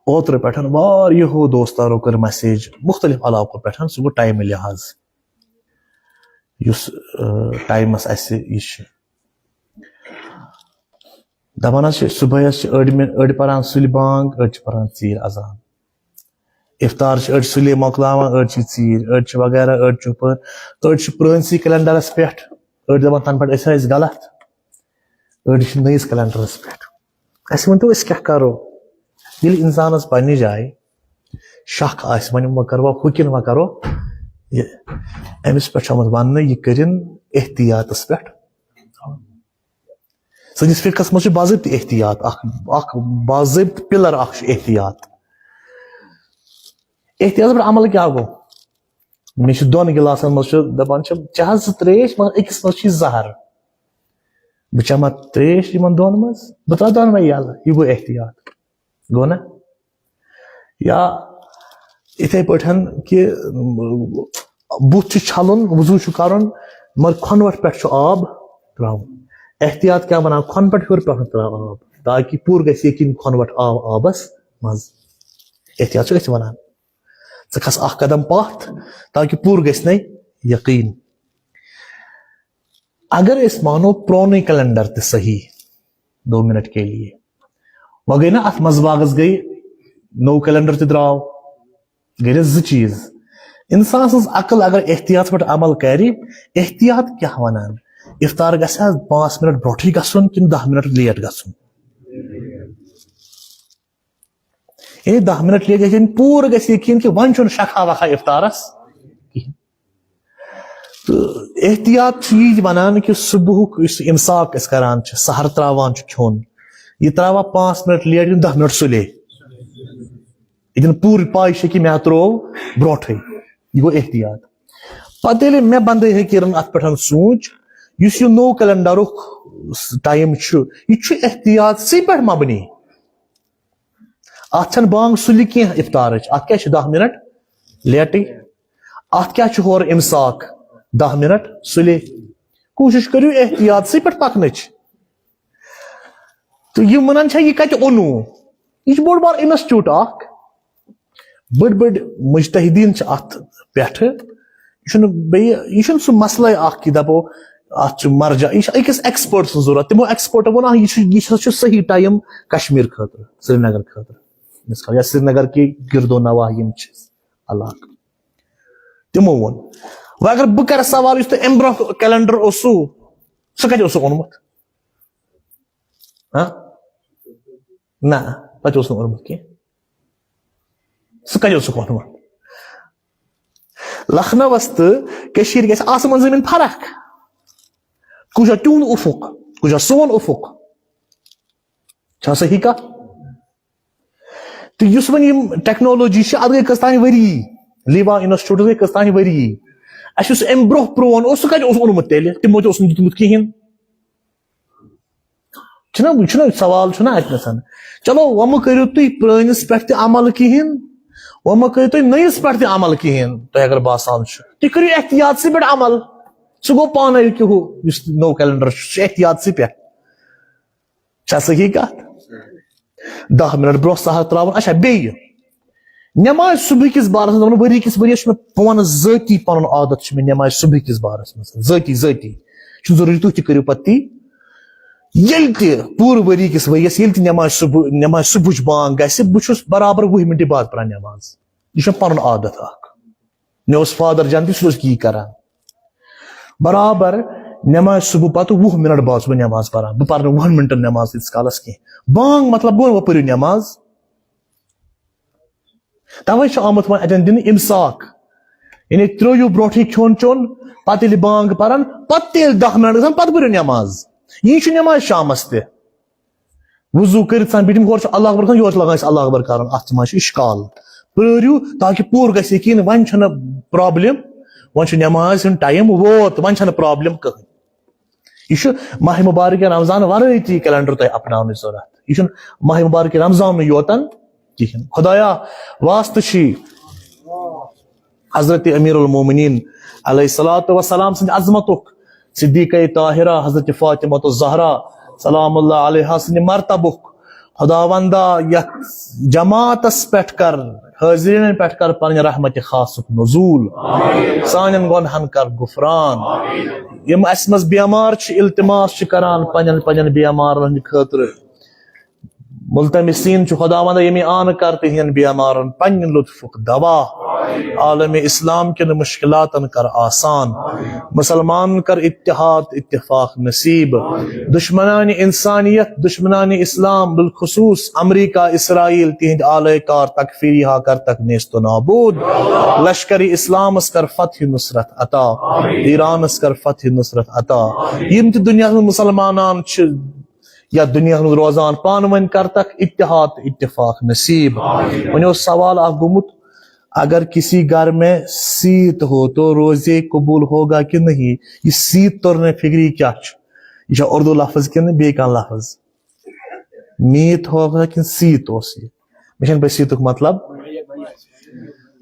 اوترٕ پٮ۪ٹھ واریاہو دوستانو کٔر مسیج مختلف علاقو پٮ۪ٹھ، سُہ گوٚو ٹایمہٕ لحاظ، یُس، آ، ٹایمس اسہِ یہِ چھُ۔ دپان حظ چھِ، صبحٲے حظ چھِ أڑۍ مےٚ، أڑۍ پران سُلہِ بانگ، أڑۍ چھِ پران ژیٖرۍ اذان۔ افطار چھِ أڑۍ سُلے مۄکلاوان، أڑۍ چھِ ژیٖرۍ، أڑۍ چھِ وغیرہ، أڑۍ چھِ ہُپٲرۍ، أڑۍ چھِ پرٲنسٕے کیلنڈرس پٮ۪ٹھ۔ أڑۍ دَپان تَنہٕ پٮ۪ٹھ أسۍ ٲسۍ غلط، أڑۍ چھِ نٔیِس کیلنڈرَس پٮ۪ٹھ۔ اَسہِ ؤنۍ تو أسۍ کیٛاہ کَرو؟ ییٚلہِ اِنسانَس پنٛنہِ جایہِ شک آسہِ، وۄنۍ وۄنۍ کَروا ہُہ کِنہٕ وۄنۍ کَرو یہِ، أمِس پٮ۪ٹھ چھُ آمُت وَننہٕ یہِ کٔرِن احتیاطَس پٮ۪ٹھ۔ سٲنِس فقہَس منٛز چھُ باضٲبطہٕ احتیاط، اَکھ اَکھ باضٲبطہٕ پِلَر اَکھ چھُ احتیاط۔ احتیاطَس پٮ۪ٹھ عمل کیٛاہ گوٚو؟ مےٚ چھُ دۄن گِلاسَن منٛز چھُ دَپان چھِ، چاہَس زٕ ترٛیش، مگر أکِس منٛز چھُ یہِ زَہر۔ بہٕ چَمہٕ ترٛیش یِمَن دۄن منٛز، بہٕ ترٛاوٕ دۄنوَے یَلہٕ، یہِ گوٚو احتیاط، گوٚو نہ؟ یا یِتھَے پٲٹھۍ کہِ بُتھ چھُ چھَلُن، وضوٗ چھُ کَرُن، مگر کھۄنوَٹھ پٮ۪ٹھ چھُ آب ترٛاوُن۔ احتیاط کیٛاہ وَنان؟ کھۄنہٕ پٮ۪ٹھ ہیوٚر پٮ۪ٹھ ترٛاو آب، تاکہِ پوٗرٕ گژھِ یقیٖن کھۄنوَٹھ آو آبَس منٛز۔ احتیاط چھِ أسۍ وَنان۔ ژٕ کھس اکھ قدم پتھ، تاکہ پوٗرٕ گژھِ نے یقین۔ اگر أسۍ مانو پرونُے کیلنڈر تہِ صحیح، دو منٹ کے لیے، وۄنۍ گٔے نہ اتھ منٛز باغس گٔے نوٚو کیلنڈر تہِ درٛاو، گٔے نہ زٕ چیٖز۔ انسان سٕنٛز عقل اگر احتیاط پٮ۪ٹھ عمل کرِ، احتیاط کیٛاہ ونان؟ افطار گژھِ حظ پانٛژھ منٹ برونٛٹھٕے گژھُن کِنہٕ دہ منٹ لیٹ گژھُن؟ یعنی دہ منٹ لیٹ گژھِ، یعنی پوٗرٕ گژھِ یقین کہِ وۄنۍ چھُنہٕ شکھا وکھا افطارس کِہینۍ۔ تہٕ احتیاط چھُ یی تہِ ونان کہِ صبحُک یُس امساک أسۍ کران چھِ، سحر تراوان چھُ کھیوٚن، یہِ تراوان پانٛژھ منٹ لیٹ کِنہٕ دہ منٹ سُلے؟ ییٚتٮ۪ن پوٗرٕ پاے چھِ کہِ مےٚ تروو برونٛٹھٕے، یہِ گوٚو احتیاط۔ پتہٕ ییٚلہِ مےٚ بندے حقیٖرن اتھ پٮ۪ٹھ سوٗنچ، یُس یہِ نوٚو کیلنڈرُک ٹایم چھُ، یہِ چھُ احتیاط سٕے پٮ۪ٹھ مبنی۔ اتھ چھنہٕ بانگ سُلہِ کینٛہہ افطارٕچ، اتھ کیٛاہ چھِ دہ منٹ لیٹٕے؟ اتھ کیٛاہ چھُ ہورٕ امساک؟ دہ منٹ سُلے۔ کوٗشِش کٔرِو احتیاط سٕے پٮ۪ٹھ پکنٕچ۔ تہٕ یہِ ونان چھا، یہِ کتہِ اوٚنوُ؟ یہِ چھُ بوٚڑ بار انسٹیٹیوٹ اکھ، بٔڑۍ بٔڑۍ مجتہدیٖن چھِ اتھ پٮ۪ٹھٕ۔ یہِ چھُنہٕ بیٚیہِ، یہِ چھُنہٕ سُہ مسلے اکھ کہِ دپو اتھ چھُ مرجع، یہِ چھُ أکِس ایکسپٲرٹ سٕنٛز ضروٗرت۔ تِمو ایکسپٲرٹو ووٚن، آ، یہِ چھُ، یہِ ہسا چھُ صحیح ٹایم کشمیر خٲطرٕ، سرینگر خٲطرٕ، مثال، یا سرینگر کہِ گرد و نواح یِم چھِ علاقہٕ۔ تِمو ووٚن۔ وۄنۍ اگر بہٕ کرٕ سوال، یُس تۄہہِ امہِ برونٛہہ کیلنڈر اوسوُ، سُہ کتہِ اوسُکھ اوٚنمُت؟ ہاں؟ نہ، تتہِ اوس نہٕ اوٚنمُت کینٛہہ۔ سُہ کتہِ اوسُکھ اوٚنمُت؟ لکھنؤس تہٕ کٔشیٖرِ گژھِ آسمان زٔمیٖن فرق۔ کُجا تِہُنٛد افق، کُجا سون افق۔ چھا صحیح کتھ؟ تہٕ یُس وۄنۍ یِم ٹیکنالوجی چھِ، اتھ گٔے کٔژتام ؤری، لیوا انسٹیٹیوٹس گٔے کٔژتام ؤری۔ اسہِ یُس امہِ برونٛہہ پرون اوس، سُہ کتہِ اوس اوٚنمُت تیٚلہِ؟ تِمو تہِ اوس نہٕ دیُتمُت کِہینۍ۔ چھُنہ، چھُنہ سوال چھُنہ اتہِ نَسَن۔ چلو، وۄنۍ مہٕ کٔرِو تُہۍ پرٲنِس پٮ۪ٹھ تہِ عمل کِہینۍ، وۄنۍ مہٕ کٔرِو تُہۍ نٔیِس پٮ۪ٹھ تہِ عمل کِہینۍ، تۄہہِ اگر باسان چھُ۔ تُہۍ کٔرِو احتیاط سٕے پٮ۪ٹھ عمل۔ سُہ گوٚو پانَے کہِ ہُہ یُس نوٚو کیلنڈر چھُ، سُہ چھُ احتیاط سٕے پٮ۪ٹھ۔ چھا صحیح کتھ؟ دہ منٹ برونٛہہ سحر تراوُن۔ اچھا، بیٚیہِ نماز صبح کِس بارس منٛز، دپان ؤری کِس ؤریس چھُ مےٚ، بہٕ ونہٕ ذٲتی پنُن عادت چھُ مےٚ نماز صبح کِس بارس منٛز، ذٲتی، ذٲتی چھُنہٕ ضروٗری تُہۍ تہِ کٔرِو پتہٕ تی۔ ییٚلہِ تہِ پوٗرٕ ؤری کِس ؤریس ییٚلہِ تہِ نماز صبح، نماز صبحٕچ بانگ گژھِ، بہٕ چھُس برابر وُہہِ مِنٹہِ بعد پران نماز۔ یہِ چھُ مےٚ پنُن عادت اکھ۔ مےٚ اوس فادر جان تہِ، سُہ اوس یی کران۔ برابر نماز صبح پتہٕ وُہ منٹ بعد چھُس بہٕ نماز پران۔ بہٕ پرٕ نہٕ وُہن منٹن نماز تیٖتِس کالس کینٛہہ۔ بانگ مطلب گوٚو، وۄنۍ پٔرِو نماز۔ توے چھُ آمُت وۄنۍ اتٮ۪ن دِنہٕ امساک، یعنی ترٛٲیِو برونٛٹھٕے کھیوٚن چیوٚن، پتہٕ ییٚلہِ بانگ پرن، پتہٕ تہِ ییٚلہِ دہ منٹ گژھن، پتہٕ پٔرِو نماز۔ یی چھُ نماز شامس تہِ۔ وضو کٔرِتھ سان بِہِتھ، یِم ہورٕ چھُ اللہ اکبر کران، یورٕ چھُ لگان اَسہِ اللہ اکبر کرُن۔ اَتھ منٛز چھُ اِشکال۔ پرٛٲرِو تاکہِ پوٗرٕ گژھِ یقیٖن، وۄنۍ چھَنہٕ پرابلم، وۄنۍ چھُ نٮ۪مازِ ہُنٛد ٹایم ووت، وۄنۍ چھَنہٕ پرابلم کٕہٕنۍ۔ یہِ چھُ ماہِ مبارک رمضان ورٲے تہِ یہِ کیلنڈر تۄہہِ اپناونٕچ ضروٗرت۔ یہِ چھُنہٕ ماہِ مبارک رمضانٕے یوتن کِہیٖنۍ۔ خدایا، واسطہٕ چھی حضرت امیر المومنین علیہ الصلوۃ والسلام سٕنٛدِ عظمتُک، صدیقہ طاہرہ حضرت فاطمہ الزہرا سلام اللہ علیہا سٕنٛدِ مرتبُک۔ خداوندا، یتھ جماعتس پٮ۪ٹھ کر، حاضرینن پٮ۪ٹھ کر پنٕنۍ رحمت خاصُک نزول۔ سانٮ۪ن گۄنہن کر غفران۔ یِم اسہِ منٛز بیمار چھِ، التماس چھِ کران پننٮ۪ن پننٮ۪ن بیمارن ہٕنٛدِ خٲطرٕ۔ ملتمسین چھِ خداوند ییٚمہِ آنہٕ کر تِہنٛدٮ۪ن بیمارن پننہِ لطفُک دوا۔ عالم اسلام کٮ۪ن مشکلاتن کر آسان۔ مسلمان کر اتحاد اتفاق نصیب۔ دشمنان انسانیت، دشمنان اسلام، بالخصوص امریکہ، اسرائیل، تِہنٛدۍ آلے کار تکفیری ہا کر تک نیست و نابود۔ لشکر اسلامس کر فتح نصرت عطا۔ ایرانس کر فتح نصرت عطا۔ یِم تہِ دُنیاہس منٛز مسلمانان چھِ یا دُنیاہس منٛز روزان، پانہٕ ؤنۍ کر تک اتحاد تہٕ اتفاق نصیب۔ وۄنۍ اوس سوال اکھ گوٚمُت، اگر کسی گھر میں سیت ہو تو روزے قبول ہوگا کہ نہیں؟ یہِ سیت توٚر نہٕ فکری کیٛاہ چھُ؟ یہِ چھا اردو لفظ کِنہٕ بیٚیہِ کانٛہہ لفظ؟ میٖت ہوگا کِنہٕ سیت اوس یہِ؟ مےٚ چھَنہٕ پَے سیتُک مطلب۔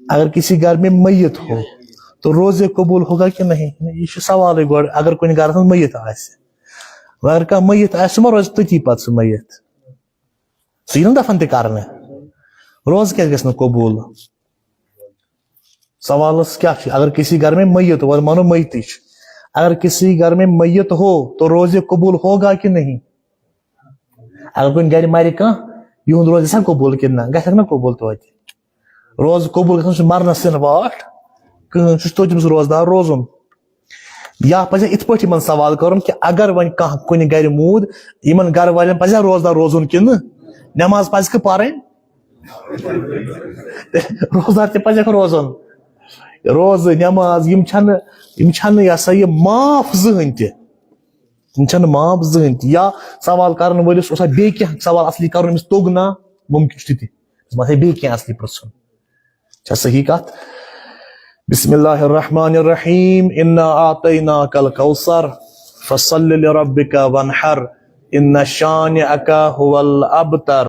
اگر کسی گھر میں میت ہو تو روزے قبول ہوگا کہ نہیں؟ یہِ چھُ سوالٕے گۄڈٕ، اگر کُنہِ گھرس منٛز میت آسہِ، وۄنۍ اگر کانٛہہ میت آسہِ، سُہ ما روزِ تٔتی پتہٕ سُہ میت؟ سُہ یی نہٕ دفن تہِ کرنہٕ۔ روزٕ کیٛازِ گژھِ نہٕ قبول؟ سوالس کیا چھُ؟ اگر کسی گھر میں میت ہو، وۄنۍ مانو میتٕے چھُ، اگر کسی گھر میں میت ہو تو روزے قبول ہوگا کہ نہیں؟ اگر کُنہِ گھرِ مرِ کانٛہہ، یِہُنٛد روزٕ گژھِ قبول کِنہٕ نہ؟ گژھکھ نہ قبول توتہِ؟ روزٕ قبول گژھُن چھُ مرنس سٕنٛدۍ واٹھ، کٕہٕنۍ چھُ توتہِ تٔمِس روزدار روزُن۔ یا پزِ اِتھ پٲٹھۍ یِمن سوال کرُن کہِ اگر وۄنۍ کانٛہہ کُنہِ گرِ موٗد، یِمن گرٕ والٮ۪ن پزِ روزدار روزُن کِنہٕ نٮ۪ماز پزِ کہِ پرٕنۍ؟ روزدار تہِ پزٮ۪کھ روزُن۔ روزٕ، نٮ۪ماز، یِم چھنہٕ، یِم چھنہٕ، یہِ ہسا یہِ، معاف زٕہٕنۍ تہِ۔ یِم چھنہٕ معاف زٕہٕنۍ تہِ۔ یا سوال کرن وٲلِس اوسا بیٚیہِ کینٛہہ سوال اصلی کرُن، أمِس توٚگ نا؟ ممکن چھُ تہِ تہِ۔ أمِس ما آسہِ بیٚیہِ کینٛہہ اصلی پرژھُن۔ چھا صحیح کتھ؟ بسم اللہ الرحمن الرحیم۔ انا اعطیناک الکوثر فصل لربک وانحر ان شانئک هو الابتر۔